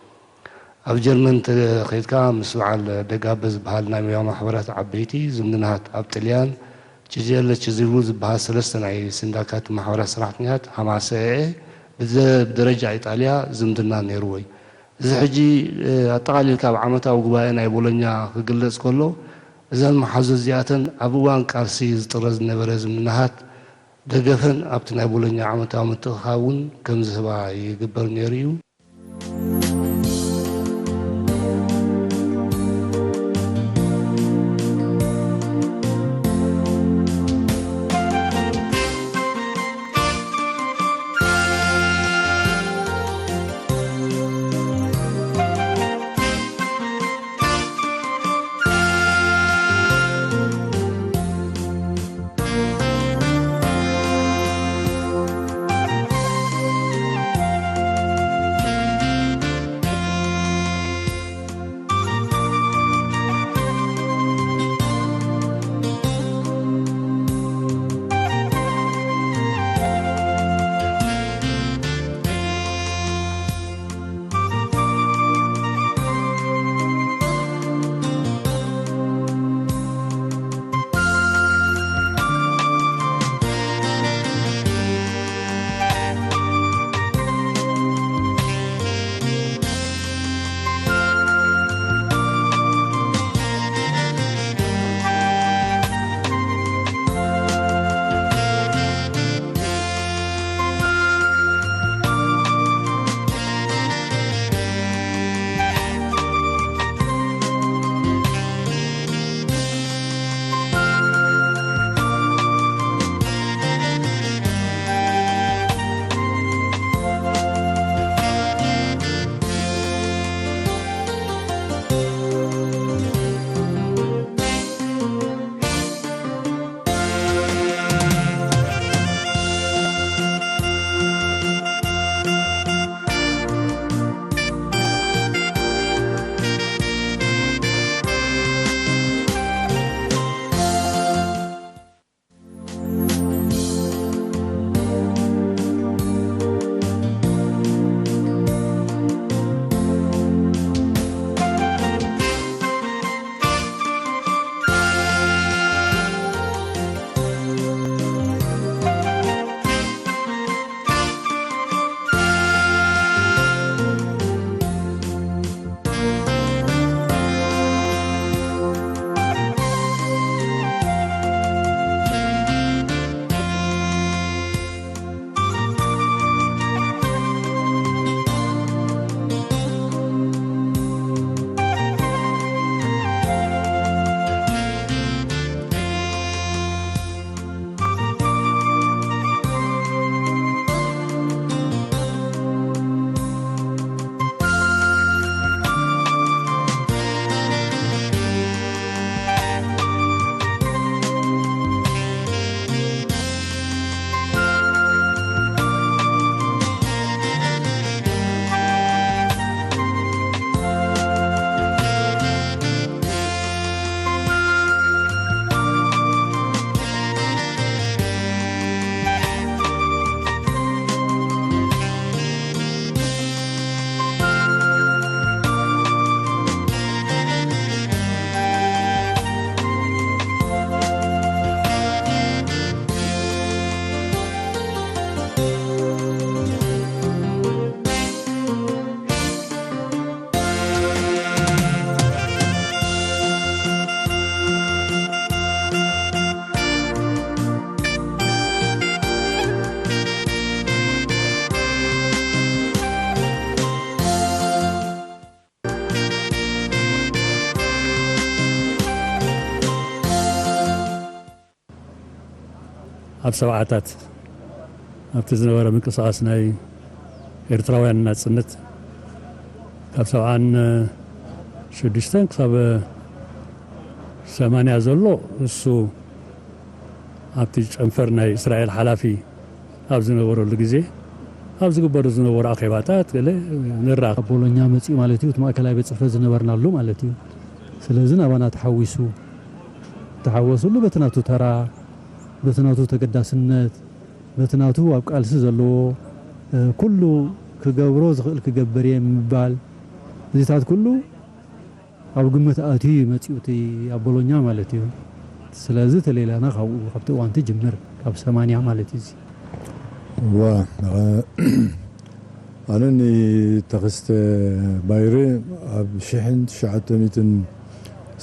ኣብ ጀርመን ተኸይድካ ምስ በዓል ደጋበ ዝበሃል ናይ ሙያ ማሕበራት ዓበይቲ ዝምድናታት ኣብ ጥልያን ችዜለ ችዚቡ ዝበሃል ሰለስተ ናይ ሲንዳካት ማሕበራት ሰራሕተኛታት ሃማሰኤ ብደረጃ ኢጣልያ ዝምድና ነይርዎ እዩ። እዚ ሕጂ ኣጠቓሊልካ ኣብ ዓመታዊ ጉባኤ ናይ ቦሎኛ ክግለጽ ከሎ እዘን መሓዞ እዚኣተን ኣብ እዋን ቃልሲ ዝጥረ ዝነበረ ዝምድናታት ደገፈን ኣብቲ ናይ ቦሎኛ ዓመታዊ ምትእኽኻብ እውን ከም ዝህባ ይግበር ነይሩ እዩ። ኣብ ሰብዓታት ኣብቲ ዝነበረ ምንቅስቓስ ናይ ኤርትራውያን ናጽነት ካብ ሰብዓን ሽዱሽተን ክሳብ ሰማንያ ዘሎ እሱ ኣብቲ ጨንፈር ናይ እስራኤል ሓላፊ ኣብ ዝነበረሉ ግዜ ኣብ ዝግበሩ ዝነበሩ ኣኼባታት ገለ ንራኸብ። ኣብ ቦሎኛ መጺኡ ማለት እዩ። እቲ ማእከላይ ቤት ጽሕፈት ዝነበርናሉ ማለት እዩ። ስለዚ ናባና ተሓዊሱ ተሓወሱሉ በቲ ናቱ ተራ በቲ ናቱ ተገዳስነት በቲ ናቱ ኣብ ቃልሲ ዘለዎ ኩሉ ክገብሮ ዝኽእል ክገብር እየ ምባል እዚታት ኩሉ ኣብ ግምት ኣትዩ እዩ መፂኡ እቲ ኣብ ቦሎኛ ማለት እዩ። ስለዚ ተሌላና ካብኡ ካብቲ እዋንቲ ጅምር ካብ ሰማንያ ማለት እዩ። ዋ ኣነ ንተኸስተ ባይረ ኣብ ሽሕን ትሽዓተ ሚእትን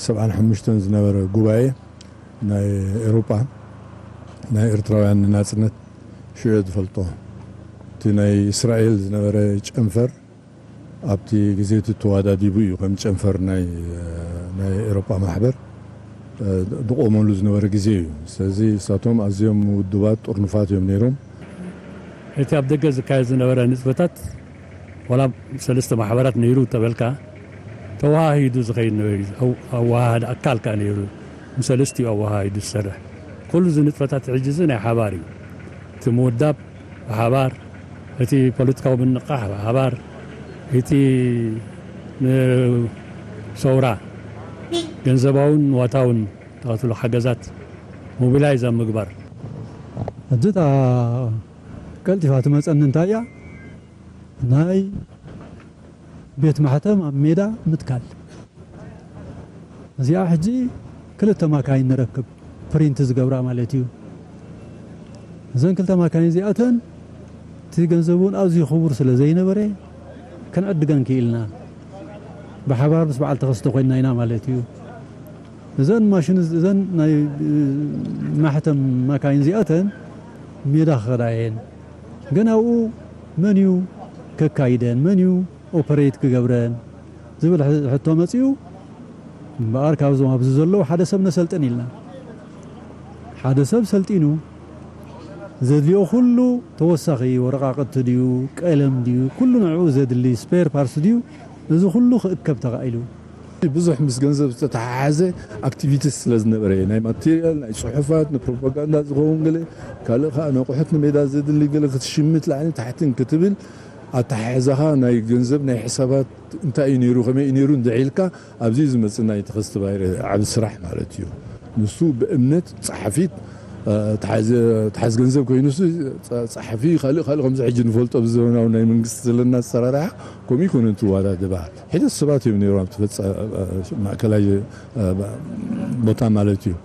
ሰብዓን ሓሙሽተን ዝነበረ ጉባኤ ናይ ኤሮጳ ናይ ኤርትራውያን ናጽነት ሽዑ ዝፈልጦ እቲ ናይ እስራኤል ዝነበረ ጨንፈር ኣብቲ ግዜ እቲ ተዋዳዲቡ እዩ ከም ጨንፈር ናይ ናይ ኤሮጳ ማሕበር ዝቆመሉ ዝነበረ ግዜ እዩ። ስለዚ እሳቶም ኣዝዮም ውድባት ጥርኑፋት እዮም ነይሮም። እቲ ኣብ ደገ ዝካየድ ዝነበረ ንጥፈታት ዋላ ሰለስተ ማሕበራት ነይሩ ተበልካ ተወሃሂዱ ዝኸይድ ነበረ። ኣወሃሃዲ ኣካል ከኣ ነይሩ። ንሰለስቲኡ ኣወሃሂዱ ዝሰርሕ ኩሉ እዚ ንጥፈታት ሕጂ እዚ ናይ ሓባር እዩ። እቲ ምውዳብ ብሓባር፣ እቲ ፖለቲካዊ ምንቕቓሕ ብሓባር፣ እቲ ንሰውራ ገንዘባውን ዋታውን ተኸትሎ ሓገዛት ሞቢላይዝ ኣብ ምግባር። እታ ቀልጢፋ ትመፀኒ እንታይ እያ ናይ ቤት ማሕተም ኣብ ሜዳ ምትካል። እዚኣ ሕጂ ክልተ ማካይን ንረክብ ፕሪንት ዝገብራ ማለት እዩ። እዘን ክልተ ማካይን እዚኣተን እቲ ገንዘብ እውን ኣዝዩ ክቡር ስለ ዘይነበረ ክንዕድገን ክኢልና ብሓባር ምስ በዓል ተኸስተ ኮይንና ኢና ማለት እዩ። እዘን ማሽን እዘን ናይ ማሕተም ማካይን እዚኣተን ሜዳ ክኸዳ እየን። ግን ኣብኡ መን እዩ ከካይደን መን እዩ ኦፐሬት ክገብረን ዝብል ሕቶ መፂኡ። እምበኣር ካብዞም ኣብዚ ዘለዉ ሓደ ሰብ ነሰልጥን ኢልና ሓደ ሰብ ሰልጢኑ ዘድልዮ ኩሉ ተወሳኺ ወረቃቅቲ ድዩ ቀለም ድዩ ኩሉ ንዕኡ ዘድሊ ስፔር ፓርስ ድዩ እዚ ኩሉ ክእከብ ተኻኢሉ። ብዙሕ ምስ ገንዘብ ዝተተሓሓዘ ኣክቲቪቲስ ስለ ዝነበረ ናይ ማቴሪያል ናይ ፅሑፋት ንፕሮፓጋንዳ ዝኸውን ገለ ካልእ ከዓ ነቑሑት ንሜዳ ዘድሊ ገለ ክትሽምት ላዕሊ ታሕትን ክትብል ኣተሓሕዛኻ ናይ ገንዘብ ናይ ሕሳባት እንታይ እዩ ነይሩ ከመይ እዩ ነይሩ እንድዒ ኢልካ ኣብዚ እዩ ዝመፅእ ናይ ተኸስተ ባይረ ዓብ ስራሕ ማለት እዩ። ንሱ ብእምነት ፀሓፊት ተሓዝ ገንዘብ ኮይኑ ሱ ፀሓፊ ካልእ ካልእ ከምዚ ሕጂ ንፈልጦ ብዘመናዊ ናይ መንግስቲ ዘለና ኣሰራርሓ ከምኡ ይኮነ እንትዋዳደባ ሒደት ሰባት እዮም ነይሮም ኣብቲ ፈፃ ማእከላይ ቦታ ማለት እዩ።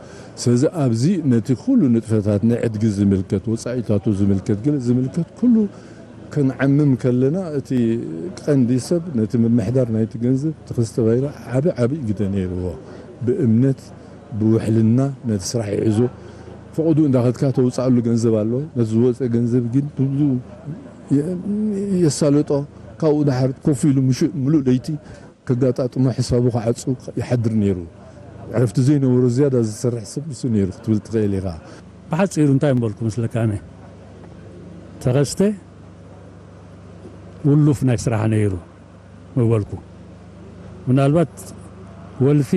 ስለዚ ኣብዚ ነቲ ኩሉ ንጥፈታት ንዕድጊ ዝምልከት ወፃኢታቱ ዝምልከት ገለ ዝምልከት ኩሉ ክንዓምም ከለና እቲ ቀንዲ ሰብ ነቲ ምምሕዳር ናይቲ ገንዘብ ተኸስተ ባይረ ዓቢ ዓቢ ግደ ነይርዎ። ብእምነት ብውሕልና ነቲ ስራሕ ይሕዞ። ፈቐድኡ እንዳኸድካ ተውፅኣሉ ገንዘብ ኣሎ። ነቲ ዝወፀ ገንዘብ ግን ብብዙ የሳልጦ። ካብኡ ድሓር ኮፍ ኢሉ ምሉእ ለይቲ ከጋጣጥሞ ሕሳቡ ክዓፁ ይሓድር ነይሩ። ዕረፍቲ ዘይነበሮ ዝያዳ ዝሰርሕ ሰብ ንሱ ነይሩ ክትብል ትኽእል ኢኻ። ብሓፂሩ እንታይ ምበልኩ መስለካ ኣነ ተኸስተ ውሉፍ ናይ ስራሕ ነይሩ ምበልኩ። ምናልባት ወልፊ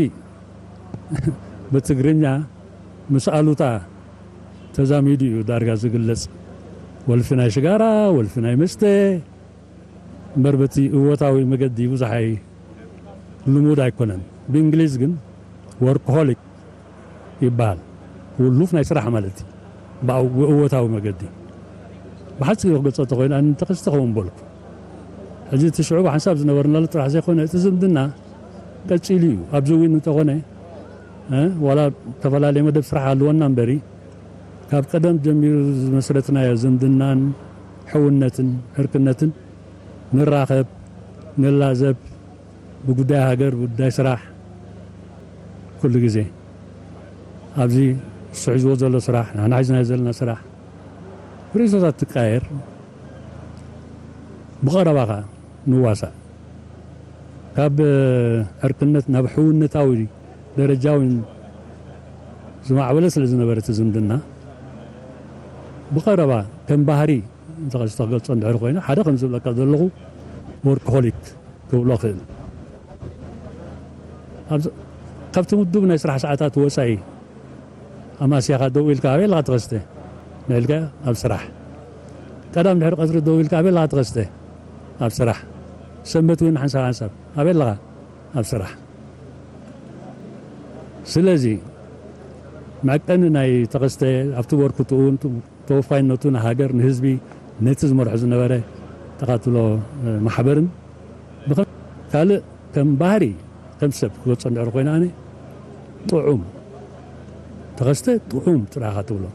ብትግርኛ ምስ ኣሉታ ተዛሚዱ እዩ ዳርጋ ዝግለፅ። ወልፊ ናይ ሽጋራ፣ ወልፊ ናይ መስተ እምበር በቲ እወታዊ መገዲ ብዙሕ ኣይ ልሙድ ኣይኮነን። ብእንግሊዝ ግን ወርክሆሊክ ይበሃል። ውሉፍ ናይ ስራሕ ማለት እዩ። ብእወታዊ መገዲ ብሓፂሩ ክገልፆ እንተኮይኑ ኣነ ተኸስተ ከምኡ ምበልኩ። ሕጂ እቲ ሽዑ ብሓንሳብ ዝነበርናሉ ጥራሕ ዘይኮነ እቲ ዝምድና ቀፂሉ እዩ። ኣብዚ እውን እንተኾነ ዋላ ዝተፈላለየ መደብ ስራሕ ኣለወና እምበሪ ካብ ቀደም ጀሚሩ ዝመስረትናዮ ዝምድናን ሕውነትን ዕርክነትን ንራኸብ፣ ንላዘብ፣ ብጉዳይ ሃገር፣ ብጉዳይ ስራሕ ኩሉ ግዜ ኣብዚ እሱ ሒዝዎ ዘሎ ስራሕ ንሕና ሒዝናዮ ዘለና ስራሕ ርእይቶታት ትቃየር፣ ብቐረባ ኸዓ ንዋሳእ። ካብ ዕርክነት ናብ ሕውነታዊ ደረጃ እውን ዝማዕበለ ስለ ዝነበረ እቲ ዝምድና ብቐረባ ከም ባህሪ ተኸስተ ክገልጾ እንድሕር ኮይነ፣ ሓደ ከም ዝብለካ ዘለኹ ወርክሆሊክ ክብሎ ክእል። ካብቲ ውዱብ ናይ ስራሕ ሰዓታት ወፃኢ ኣማስያኻ ደው ኢልካ ኣበይ ኣለኻ ተኸስተ? ንዕልካ ኣብ ስራሕ። ቀዳም ድሕሪ ቀትሪ ደው ኢልካ ኣበይ ኣለኻ ተኸስተ? ኣብ ስራሕ። ሰንበት እውን ሓንሳብ ሓንሳብ ኣበይ ኣለኻ? ኣብ ስራሕ። ስለዚ መዐቀኒ ናይ ተኸስተ ኣብቲ ወርክትኡ ተወፋይነቱ ንሃገር፣ ንህዝቢ፣ ነቲ ዝመርሖ ዝነበረ ተቓትሎ ማሕበርን ብኸ-፣ ካልእ ከም ባህሪ ከም ሰብ ክገልጾ እንድሕር ኮይነ ኣነ ጥዑም ተኸስተ ጥዑም ጥራኻ ትብሎ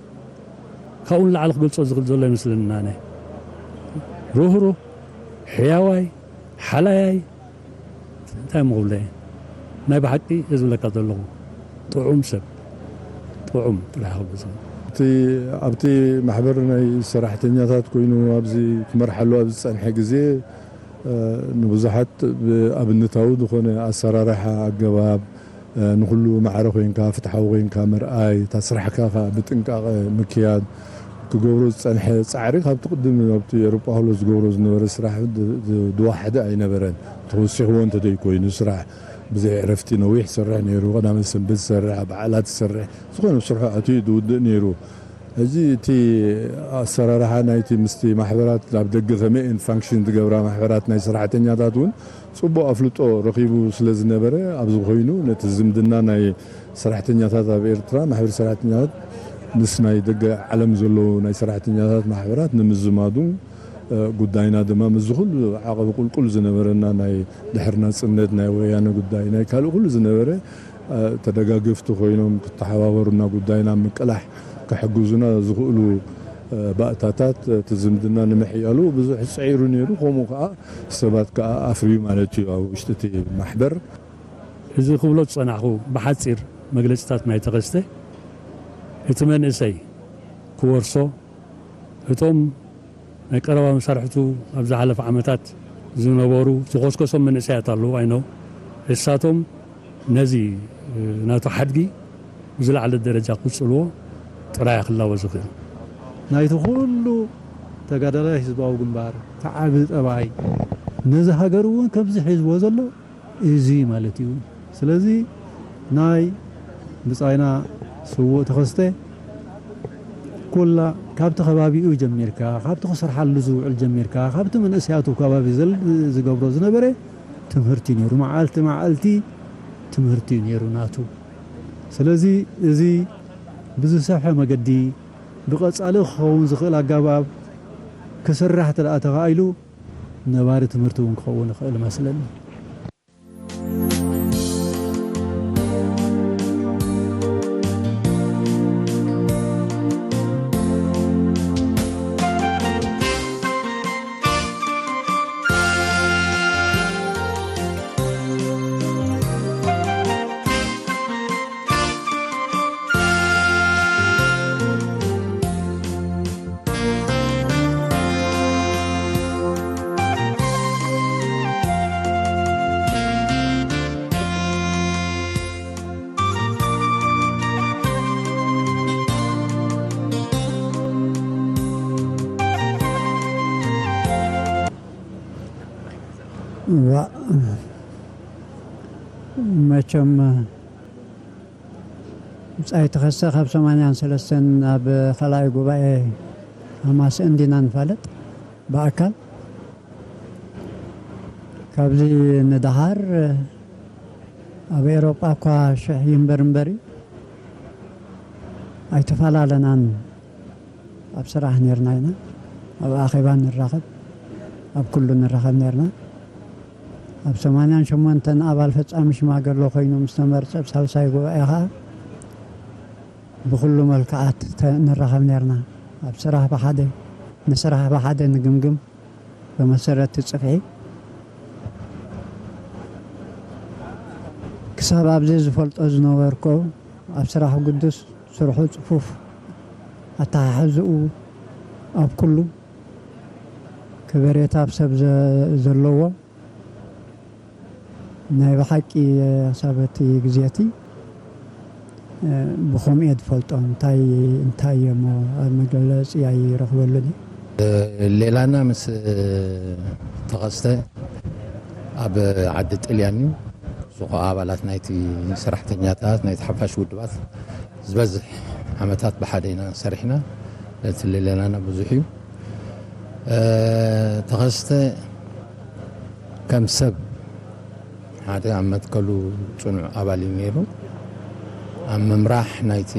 ካብኡ ንላዕሊ ክገልጾ ዝኽእል ዘሎ ይመስለኒ ኣነ ሩህሩህ ሕያዋይ ሓላያይ እንታይ ምኽብለ ናይ ብሓቂ እየ ዝብለካ ዘለኹ ጥዑም ሰብ ጥዑም ጥራሕ ክብሎ እቲ ኣብቲ ማሕበር ናይ ሰራሕተኛታት ኮይኑ ኣብዚ ክመርሓሉ ኣብ ዝፀንሐ ግዜ ንብዙሓት ብኣብነታዊ ዝኾነ ኣሰራርሓ ኣገባብ ንኹሉ ማዕረ ኮይንካ ፍትሓዊ ኮይንካ ምርኣይ እታ ስራሕካ ከዓ ብጥንቃቐ ምክያድ ክገብሮ ዝፀንሐ ፃዕሪ ካብቲ ቅድም ኣብቲ ኤሮጳ ከሎ ዝገብሮ ዝነበረ ስራሕ ዝዋሓደ ኣይነበረን ተወሲኽዎ እንተደይኮይኑ ስራሕ ብዘይ ዕረፍቲ ነዊሕ ዝሰርሕ ነይሩ ቀዳመ ሰንበት ዝሰርሕ በዓላት ዝሰርሕ ዝኾነ ስርሑ ኣትዩ ዝውድእ ነይሩ ሕጂ እቲ ኣሰራርሓ ናይቲ ምስቲ ማሕበራት ኣብ ደገ ከመይ እየን ፋንክሽን ዝገብራ ማሕበራት ናይ ሰራሕተኛታት እውን ፅቡቅ ኣፍልጦ ረኺቡ ስለ ዝነበረ ኣብዚ ኮይኑ ነቲ ዝምድና ናይ ሰራሕተኛታት ኣብ ኤርትራ ማሕበር ሰራሕተኛታት ምስ ናይ ደገ ዓለም ዘለዉ ናይ ሰራሕተኛታት ማሕበራት ንምዝማዱ ጉዳይና ድማ ምስዚ ኩሉ ዓቐብ ቁልቁል ዝነበረና ናይ ድሕሪ ናፅነት ናይ ወያነ ጉዳይ ናይ ካልእ ኩሉ ዝነበረ ተደጋገፍቲ ኮይኖም ክተሓባበሩና ጉዳይና ምቅላሕ ክሕግዙና ዝኽእሉ ባእታታት እቲ ዝምድና ንምሕያሉ ብዙሕ ጸዒሩ ነይሩ። ከምኡ ከዓ ሰባት ከዓ ኣፍርዩ ማለት እዩ ኣብ ውሽጢ እቲ ማሕበር። እዚ ክብሎ ዝጸናሕኩ ብሓጺር መግለጺታት ናይ ተኸስተ እቲ መንእሰይ ክወርሶ እቶም ናይ ቀረባ መሳርሕቱ ኣብ ዝሓለፈ ዓመታት ዝነበሩ ዝኾስኮሶም መንእሰያት ኣለዉ ኣይነው እሳቶም ነዚ ናቱ ሓድጊ ብዝለዓለ ደረጃ ክውፅልዎ ጥራይ ክላወ ዝኽእል ናይቲ ኩሉ ተጋዳላይ ህዝባዊ ግንባር ተዓቢ ጠባይ ነዚ ሃገር እውን ከምዚ ሒዝዎ ዘሎ እዚ ማለት እዩ። ስለዚ ናይ ብጻይና ስዉእ ተኸስተ ኩላ ካብቲ ከባቢኡ ጀሚርካ ካብቲ ክሰርሓሉ ዝውዕል ጀሚርካ ካብቲ መንእሰያቱ ከባቢ ዝገብሮ ዝነበረ ትምህርቲ ነይሩ። መዓልቲ መዓልቲ ትምህርቲ እዩ ነይሩ ናቱ። ስለዚ እዚ ብዝሰፍሐ መገዲ ብቐጻሊ ክኸውን ዝኽእል ኣጋባብ ክስራሕ ተደኣ ተኻኢሉ ነባሪ ትምህርቲ እውን ክኸውን ይኽእል መስለኒ። እዋ መቸም ብጻይ ተኸሰ ካብ ሰማንያን ሰለስተን ናብ ካልኣይ ጉባኤ ኣማስእን ዲና ንፋለጥ ብኣካል። ካብዚ ንደሃር ኣብ ኤሮጳ እኳ ሽሕ ይንበር እምበሪ ኣይተፈላለናን። ኣብ ስራሕ ነርና ኢና፣ ኣብ ኣኼባ ንራኸብ፣ ኣብ ኩሉ ንራኸብ ነርና። ኣብ ሰማንያን ሸሞንተን ኣባል ፈጻሚ ሽማገሎ ኮይኑ ምስ ተመርጸ ኣብ ሳልሳይ ጉባኤ ኸኣ ብኹሉ መልክዓት ንራኸብ ነርና። ኣብ ስራሕ ብሓደ፣ ንስራሕ ብሓደ ንግምግም። ብመሰረት እቲ ጽፍዒ ክሳብ ኣብዚ ዝፈልጦ ዝነበርኩ ኣብ ስራሕ ግዱስ ስርሑ ጽፉፍ ኣተሓሕዝኡ ኣብ ኩሉ ከበሬታ ኣብ ሰብ ዘለዎ ናይ ብሓቂ ክሳብ እቲ ግዜ እቲ ብኸምኡ እየ ዝፈልጦ። እንታይ እንታይ እየ እሞ ኣብ መግለፂ ኣይረኽበሉን እየ። ሌላና ምስ ተኸስተ ኣብ ዓዲ ጥልያን እዩ። እሱ ኸዓ ኣባላት ናይቲ ሰራሕተኛታት ናይቲ ሓፋሽ ውድባት ዝበዝሕ ዓመታት ብሓደ ኢና ሰሪሕና። እቲ ሌላና ብዙሕ እዩ። ተኸስተ ከም ሰብ ሓደ ኣብ መትከሉ ጽኑዕ ኣባል እዩ ነይሩ። ኣብ ምምራሕ ናይቲ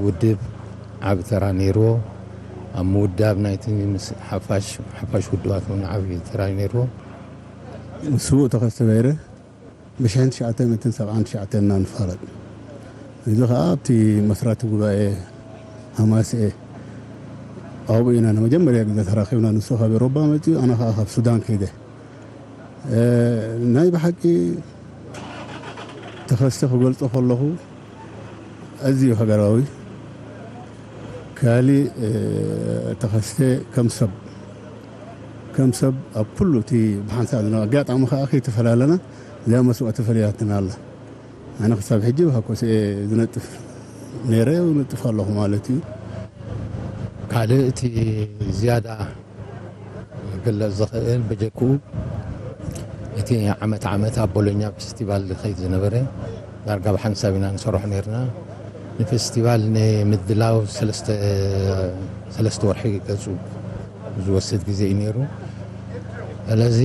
ውድብ ዓቢ ተራ ነይርዎ። ኣብ ምውዳብ ናይቲ ምስ ሓፋሽ ሓፋሽ ውድባት እውን ዓቢ ተራ እዩ ነይርዎ። ንሱ ተኸስተ በይረ ብሽሕን ትሽዓተ ሚእትን ሰብዓን ትሽዓተን ኢና ንፋለጥ። እዚ ኸዓ ኣብቲ መስራቲ ጉባኤ ሃማስኤ ኣብኡ ኢና ንመጀመርያ ግዜ ተራኺብና። ንሱ ካብ ኤሮባ መፂኡ፣ ኣነ ኸዓ ካብ ሱዳን ከይደ። ናይ ብሓቂ ተኸስተ ክገልጾ ከለኹ ኣዝዩ ሃገራዊ፣ ካሊእ ተኸስተ ከም ሰብ ከም ሰብ ኣብ ኩሉ እቲ ብሓንሳእ ዝነበረ ኣጋጣሚ ከዓ ከይተፈላለና እዚኣ መስዋእቲ ፈሊያትና ኣላ። ኣነ ክሳብ ሕጂ ብሃኮስኤ ዝነጥፍ ነይረ፣ ይነጥፍ ኣለኹ ማለት እዩ። ካልእ እቲ ዝያዳ ክግለጽ ዝኽእል በጀክኡ እቲ ዓመት ዓመት ኣብ ቦሎኛ ፌስቲቫል ዝኸይድ ዝነበረ ዳርጋ ብሓንሳብ ኢና ንሰርሖ ነርና። ንፌስቲቫል ንምድላው ሰለስተ ሰለስተ ወርሒ ገጹ ዝወስድ ግዜ እዩ ነይሩ። ስለዚ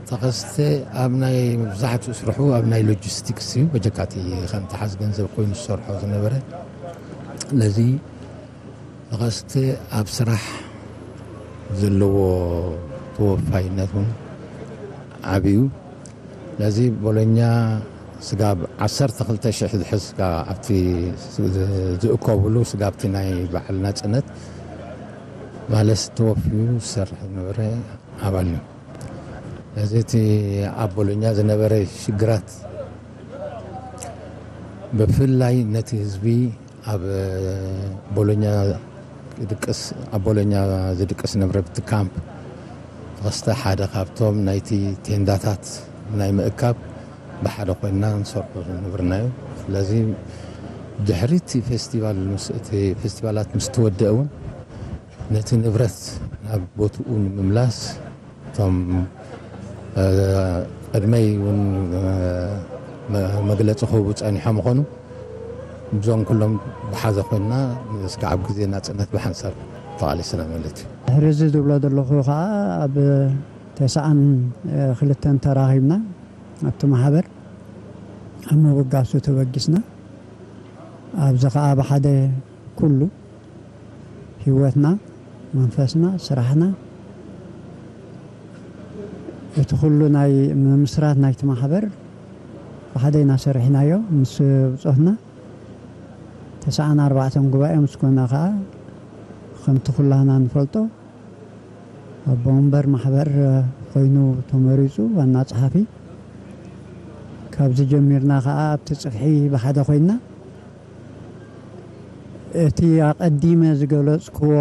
ተኸስተ ኣብ ናይ መብዛሕትኡ ስርሑ ኣብ ናይ ሎጂስቲክስ እዩ። በጀካቲ ከምቲ ሓዝ ገንዘብ ኮይኑ ዝሰርሖ ዝነበረ። ስለዚ ተኸስተ ኣብ ስራሕ ዘለዎ ተወፋይነት እውን ዓብዩ። ስለዚ ቦሎኛ ስጋብ ዓሰርተ ክልተ ሽሕ ዝሕዝ ስጋ ኣብቲ ዝእከብሉ ስጋብቲ ናይ በዓል ናጽነት ማለት ተወፊዩ ዝሰርሕ ዝነበረ ኣባል እዩ። ስለዚ እቲ ኣብ ቦሎኛ ዝነበረ ሽግራት ብፍላይ ነቲ ህዝቢ ኣብ ቦሎኛ ድቅስ ኣብ ቦሎኛ ዝድቅስ ነብረ ብቲ ካምፕ ተኸስተ ሓደ ካብቶም ናይቲ ቴንዳታት ናይ ምእካብ ብሓደ ኮይንና ንሰርሖ ዝነበርና እዩ። ስለዚ ድሕሪ እቲ ፌስቲቫል ምስ እቲ ፌስቲቫላት ምስ ተወደአ እውን ነቲ ንብረት ናብ ቦትኡ ንምምላስ እቶም ቅድመይ እውን መግለፂ ክህቡ ፀኒሖም ይኾኑ። እዞም ኩሎም ብሓዘ ኮይንና እስካብ ግዜ ናፅነት ብሓንሳብ ተቓሊስና ማለት እዩ። ድሕሪ እዚ ዝብሎ ዘለኹ ከዓ ኣብ ተስዓን ክልተን ተራኺብና ኣብቲ ማሕበር ኣብ ምብጋሱ ተበጊስና። ኣብዚ ከዓ ብሓደ ኩሉ ህይወትና፣ መንፈስና፣ ስራሕና፣ እቲ ኩሉ ናይ ምምስራት ናይቲ ማሕበር ብሓደ ኢና ሰሪሕናዮ ምስ ብጾትና። ተስዓን ኣርባዕተን ጉባኤ ምስ ኮና ከዓ ከምቲ ኩላህና ንፈልጦ ኣቦ ወንበር ማሕበር ኮይኑ ተመሪጹ ዋና ጸሓፊ። ካብዚ ጀሚርና ከዓ ኣብቲ ጽፍሒ ብሓደ ኮይንና እቲ ኣቐዲመ ዝገለጽክዎ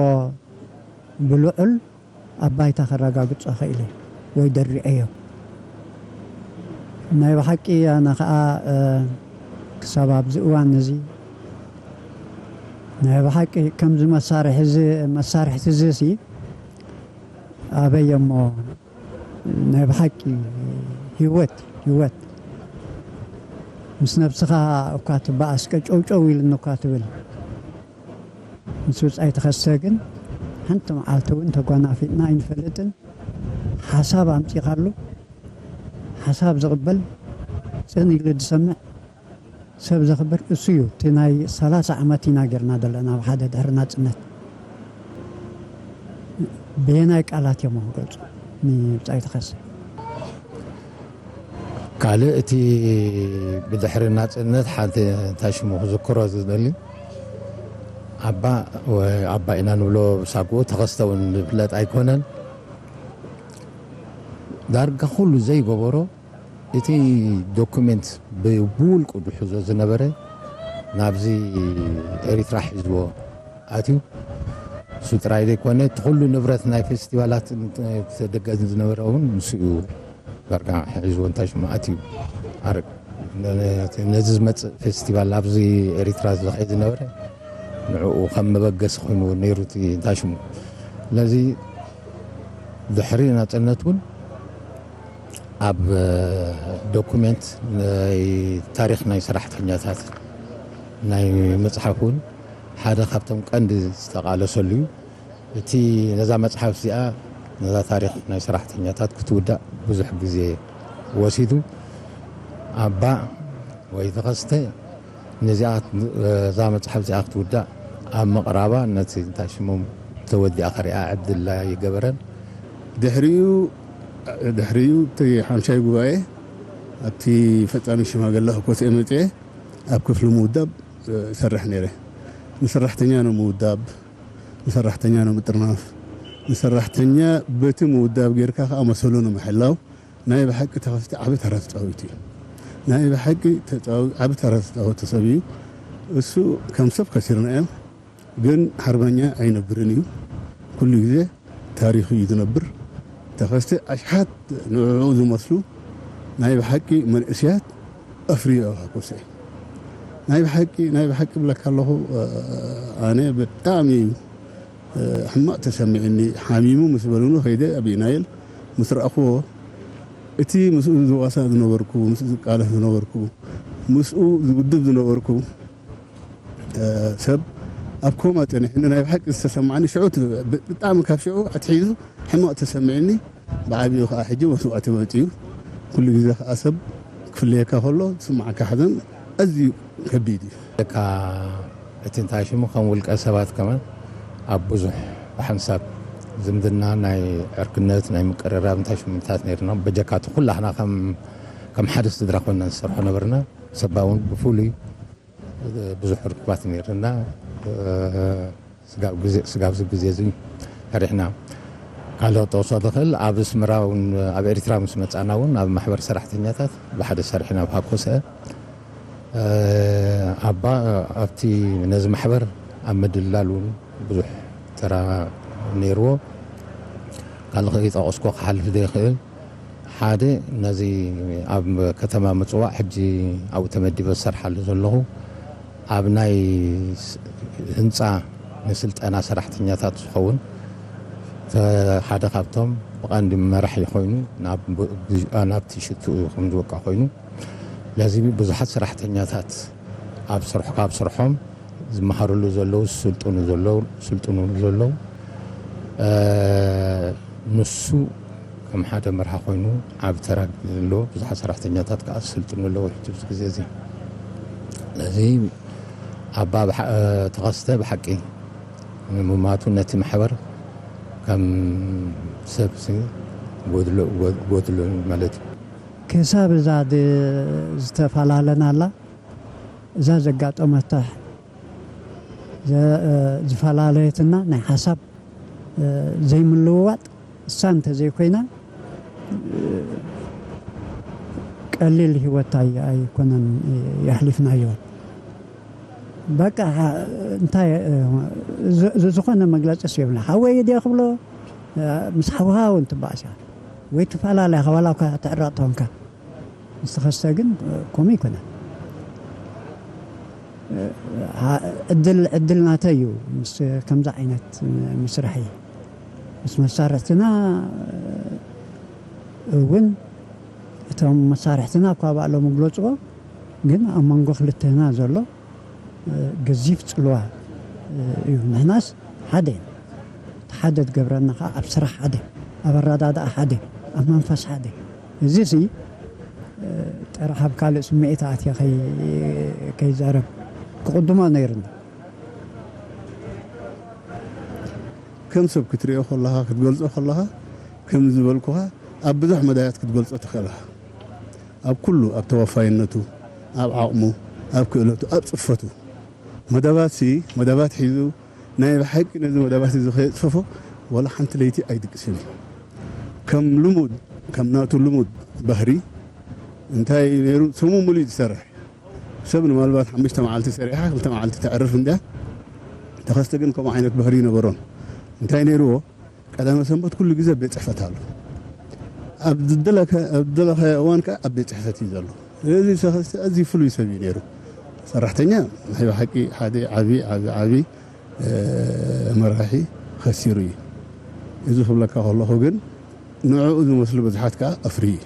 ብልዑል ኣብ ባይታ ከረጋግጾ ኽኢለ ወይ ደሪዐዮ። ናይ ብሓቂ ኣነ ኸኣ ክሳብ ኣብዚ እዋን እዚ ናይ ብሓቂ ከምዚ መሳርሒ እዚ መሳርሕቲ እዚ ሲ ኣበይ እሞ ናይ ብሓቂ ህይወት ህይወት ምስ ነብስኻ እኳ ትበኣስ ቀጨውጨው ኢልኒ እኳ ትብል። ምስ ብጻይ ተኸስተ ግን ሓንቲ መዓልቲ እውን ተጓናፊጥና ኣይንፈልጥን። ሓሳብ ኣምጺኻሉ ሓሳብ ዝቕበል ጽን ኢሉ ዝሰምዕ ሰብ ዘኽብር እሱ እዩ። እቲ ናይ ሰላሳ ዓመት ኢና ጌርና ዘለና ኣብ ሓደ ድሕሪ ናጽነት። በየናይ ቃላት እዮም ክገልጹ ንብጻይ ተኸስተ? ካልእ እቲ ብድሕሪ ናጽነት ሓንቲ እንታይ ሽሙ ክዝክሮ ዝደሊ ኣባ ኣባ ኢና ንብሎ ብሳግኡ ተኸስተ እውን ዝፍለጥ ኣይኮነን። ዳርጋ ኩሉ ዘይገበሮ እቲ ዶኩሜንት ብውልቁ ዝሕዞ ዝነበረ ናብዚ ኤሪትራ ሒዝዎ ኣትዩ። እሱ ጥራይ ዘይኮነ እቲ ኩሉ ንብረት ናይ ፌስቲቫላት ተደገ ዝነበረ እውን ንሱ እዩ ዳርጋ ሒዝዎ እንታይ ሽሙ ኣትዩ ኣረግ ነዚ ዝመጽእ ፌስቲቫል ኣብዚ ኤሪትራ ዝኸይድ ዝነበረ ንዕኡ ከም መበገሲ ኮይኑ እውን ነይሩ እቲ እንታይ ሽሙ። ስለዚ ድሕሪ ናጽነት እውን ኣብ ዶኩሜንት ናይ ታሪኽ ናይ ሰራሕተኛታት ናይ መጽሓፍ እውን ሓደ ካብቶም ቀንዲ ዝተቓለሰሉ እዩ። እቲ ነዛ መጽሓፍ እዚኣ ነዛ ታሪኽ ናይ ሰራሕተኛታት ክትውዳእ ብዙሕ ግዜ ወሲዱ ኣባ ወይ ተኸስተ ነዚኣ እዛ መጽሓፍ እዚኣ ክትውዳእ ኣብ ምቕራባ ነቲ እንታይ ሽሞም ተወዲኣ ከሪኣ ዕድል ኣይገበረን። ድሕሪኡ ድሕሪኡ እቲ ሓምሻይ ጉባኤ ኣብቲ ፈጻሚ ሽማግለ ኮስኤ መጽኤ ኣብ ክፍሊ ምውዳብ እሰርሕ ነይረ። ንሰራሕተኛ ንምውዳብ፣ ንሰራሕተኛ ንምጥርናፍ፣ ንሰራሕተኛ በቲ ምውዳብ ጌርካ ከኣ መሰሉ ንምሕላው ናይ ብሓቂ ተኸስተ ዓቢ ተራ ተጻዊቱ እዩ። ናይ ብሓቂ ተጻዊ-፣ ዓቢ ተራ ዝተጻወተ ሰብ እዩ። እሱ ከም ሰብ ከሲርናዮ፣ ግን ሓርበኛ ኣይነብርን እዩ። ኩሉ ግዜ ታሪኹ እዩ ዝነብር። ተኸስተ ኣሽሓት ንዕኡ ዝመስሉ ናይ ብሓቂ መንእስያት ኣፍርዩ እዩ ኮስኤ። ናይ ብሓቂ፣ ናይ ብሓቂ እብለካ ኣለኹ፣ ኣነ ብጣዕሚ ሕማቕ ተሰሚዕኒ። ሓሚሙ ምስ በሉኒ ከይደ ኣብ ኢናይል ምስ ረኣኽዎ፣ እቲ ምስኡ ዝዋሳእ ዝነበርኩ፣ ምስኡ ዝቃለስ ዝነበርኩ፣ ምስኡ ዝውድብ ዝነበርኩ፣ እ፣ ሰብ ኣብ ኮማ ጸኒሕኒ። ናይ ብሓቂ ዝተሰማዕኒ ሽዑ እቲ፣ ብ-፣ ብጣዕሚ ካብ ሽዑ ኣትሒዙ ሕማቕ ተሰሚዕኒ። ብዓቢኡ ከኣ ሕጂ መስዋእቲ መጺኡ። ኩሉ ግዜ ከኣ ሰብ ክፍለየካ ከሎ ዝስምዓካ ሓዘን ኣዝዩ ከቢድ እዩ። ለካ እቲ እንታይ ሽሙ ከም ውልቀ ሰባት ከማን ኣብ ብዙሕ ብሓንሳብ ዝምድና ናይ ዕርክነት ናይ ምቅርራብ እንታይ ሽሙታት ነይርና። በጀካቱ ኩላህና ከም፣ ከም ሓደ ስድራ ኮይና ንሰርሖ ነበርና። ሰባ እውን ብፍሉይ ብዙሕ ርክባት ነይርና። ስጋብ ግዜ፣ ስጋብ እዚ ግዜ እዚ ሰሪሕና። ካልእ ክጠቕሶ ዝኽእል፣ ኣብ ኣስመራ እውን፣ ኣብ ኤርትራ ምስ መጻና እውን ኣብ ማሕበር ሰራሕተኛታት ብሓደ ሰሪሕና ኣብ ሃኮሰ። ኣባ ኣብቲ ነዚ ማሕበር ኣብ ምድላል እውን ብዙሕ ተራ ነይርዎ። ካልእ ከይጠቐስኩ ክሓልፍ ዘይክእል፣ ሓደ ነዚ ኣብ ከተማ ምጽዋዕ ሕጂ ኣብኡ ተመዲበ ዝሰርሓሉ ዘለኹ፣ ኣብ ናይ ስ-፣ ህንጻ ንስልጠና ሰራሕተኛታት ዝኸውን፣ ተ-፣ ሓደ ካብቶም ብቐንዲ መራሒ ኮይኑ ናብ ብ-፣ ብ-፣ ናብቲ ሽትኡ ከም ዝወቅዕ ኮይኑ፣ ለዚ ብዙሓት ሰራሕተኛታት ኣብ ስርሑ፣ ካብ ስርሖም ዝመሃርሉ ዘለዉ፣ ዝስልጥኑ ዘለዉ፣ ዝስልጥንሉ ዘለዉ፣ እ፣ ንሱ ከም ሓደ መርሃ ኮይኑ ዓቢ ተራ ዘለዎ፣ ብዙሓት ሰራሕተኛታት ከኣ ዝስልጥኑ ኣለዉ ሕጂ ኣብዚ ግዜ እዚ። ስለዚ ኣባ ብሓ-፣ እ፣ ተኸስተ ብሓቂ ንምማቱ ነቲ ማሕበር ከም ሰብሲ ጎድሎ፣ ጎ-፣ ጎድሎ ማለት እዩ። ክሳብ እዛ ድ-፣ ዝተፈላለናላ እዛ ዘጋጠመታ ዘ-፣ እ፣ ዝፈላለየትና ናይ ሓሳብ፣ እ፣ ዘይምልውዋጥ እሳ እንተዘይኮይና፣ እ፣ ቀሊል ህይወት ኣይ-፣ ኣይኮነን የሕሊፍናዮ። በቃ፣ ሓ-፣ እንታይ፣ እ፣ ዝ-፣ ዝ-፣ ዝኾነ መግለጺስ የብልና። ሓወይ ድየ ክብሎ፣ እ፣ ምስ ሓውኻ እውን ትበኣስ ኢኻ። ወይ ትፈላለያ፣ ዋላ እኳ ትዕረቕ ተኾንካ። ዝተኸስተ ግን ከምኡ ኣይኮነን። እ፣ ዓ-፣ ዕድል፣ ዕድል ናተይ እዩ ምስ ከምዚ ዓይነት ምስራሕ እዩ። ምስ መሳርሕትና እውን፣ እቶም መሳርሕትና እኳ ባዕሎም ይግለጽዎ፣ ግን ኣብ መንጎ ክልተና ዘሎ፣ እ፣ ገዚፍ ጽልዋ፣ እ፣ እዩ። ንሕናስ ሓደ ኢና። እቲ ሓደ ዝገብረና ኸዓ ኣብ ስራሕ ሓደ፣ ኣብ ኣረዳድኣ ሓደ፣ ኣብ መንፈስ ሓደ። እዚሲ፣ እ፣ ጥራሕ ኣብ ካልእ ስምዒት ኣትየ ከይ-፣ ከይዛረብ ክቕድሞ ነይሩኒ። ከም ሰብ ክትሪኦ ከለኻ፣ ክትገልጾ ከለኻ፣ ከም ዝበልኩኻ ኣብ ብዙሕ መዳያት ክትገልጾ ትኽእል ኢኻ። ኣብ ኩሉ፣ ኣብ ተወፋይነቱ፣ ኣብ ዓቕሙ፣ ኣብ ክእለቱ፣ ኣብ ጽፈቱ። መደባትሲ፣ መደባት ሒዙ ናይ ብሓቂ ነዚ መደባት እዚ ከየጽፈፎ ዋላ ሓንቲ ለይቲ ኣይድቅስን እዩ። ከም ልሙድ፣ ከም ናቱ ልሙድ ባህሪ እንታይ ነይሩ፣ ሰሙን ሙሉእ እዩ ዝሰርሕ። ሰብ ንምናልባት ሓሙሽተ መዓልቲ ሰሪሓ ክልተ መዓልቲ ተዕርፍ እንድያ። ተኸስተ ግን ከምኡ ዓይነት ባህሪ ይነበሮን። እንታይ ነይርዎ? ቀዳመ ሰንበት ኩሉ ግዜ ቤት ጽሕፈት ኣሎ። ኣብ ዝደለከ- ኣብ ዝደለኻዮ እዋን ከኣ ኣብ ቤት ጽሕፈት እዩ ዘሎ። ስለዚ ተኸስተ ኣዝዩ ፍሉይ ሰብ እዩ ነይሩ። ሰራሕተኛ ናይ ብሓቂ ሓደ ዓቢ ዓቢ ዓቢ መራሒ ከሲሩ እዩ። እዚ ክብለካ ከለኹ ግን ንዕኡ ዝመስሉ ብዙሓት ከኣ ኣፍርዩ እዩ።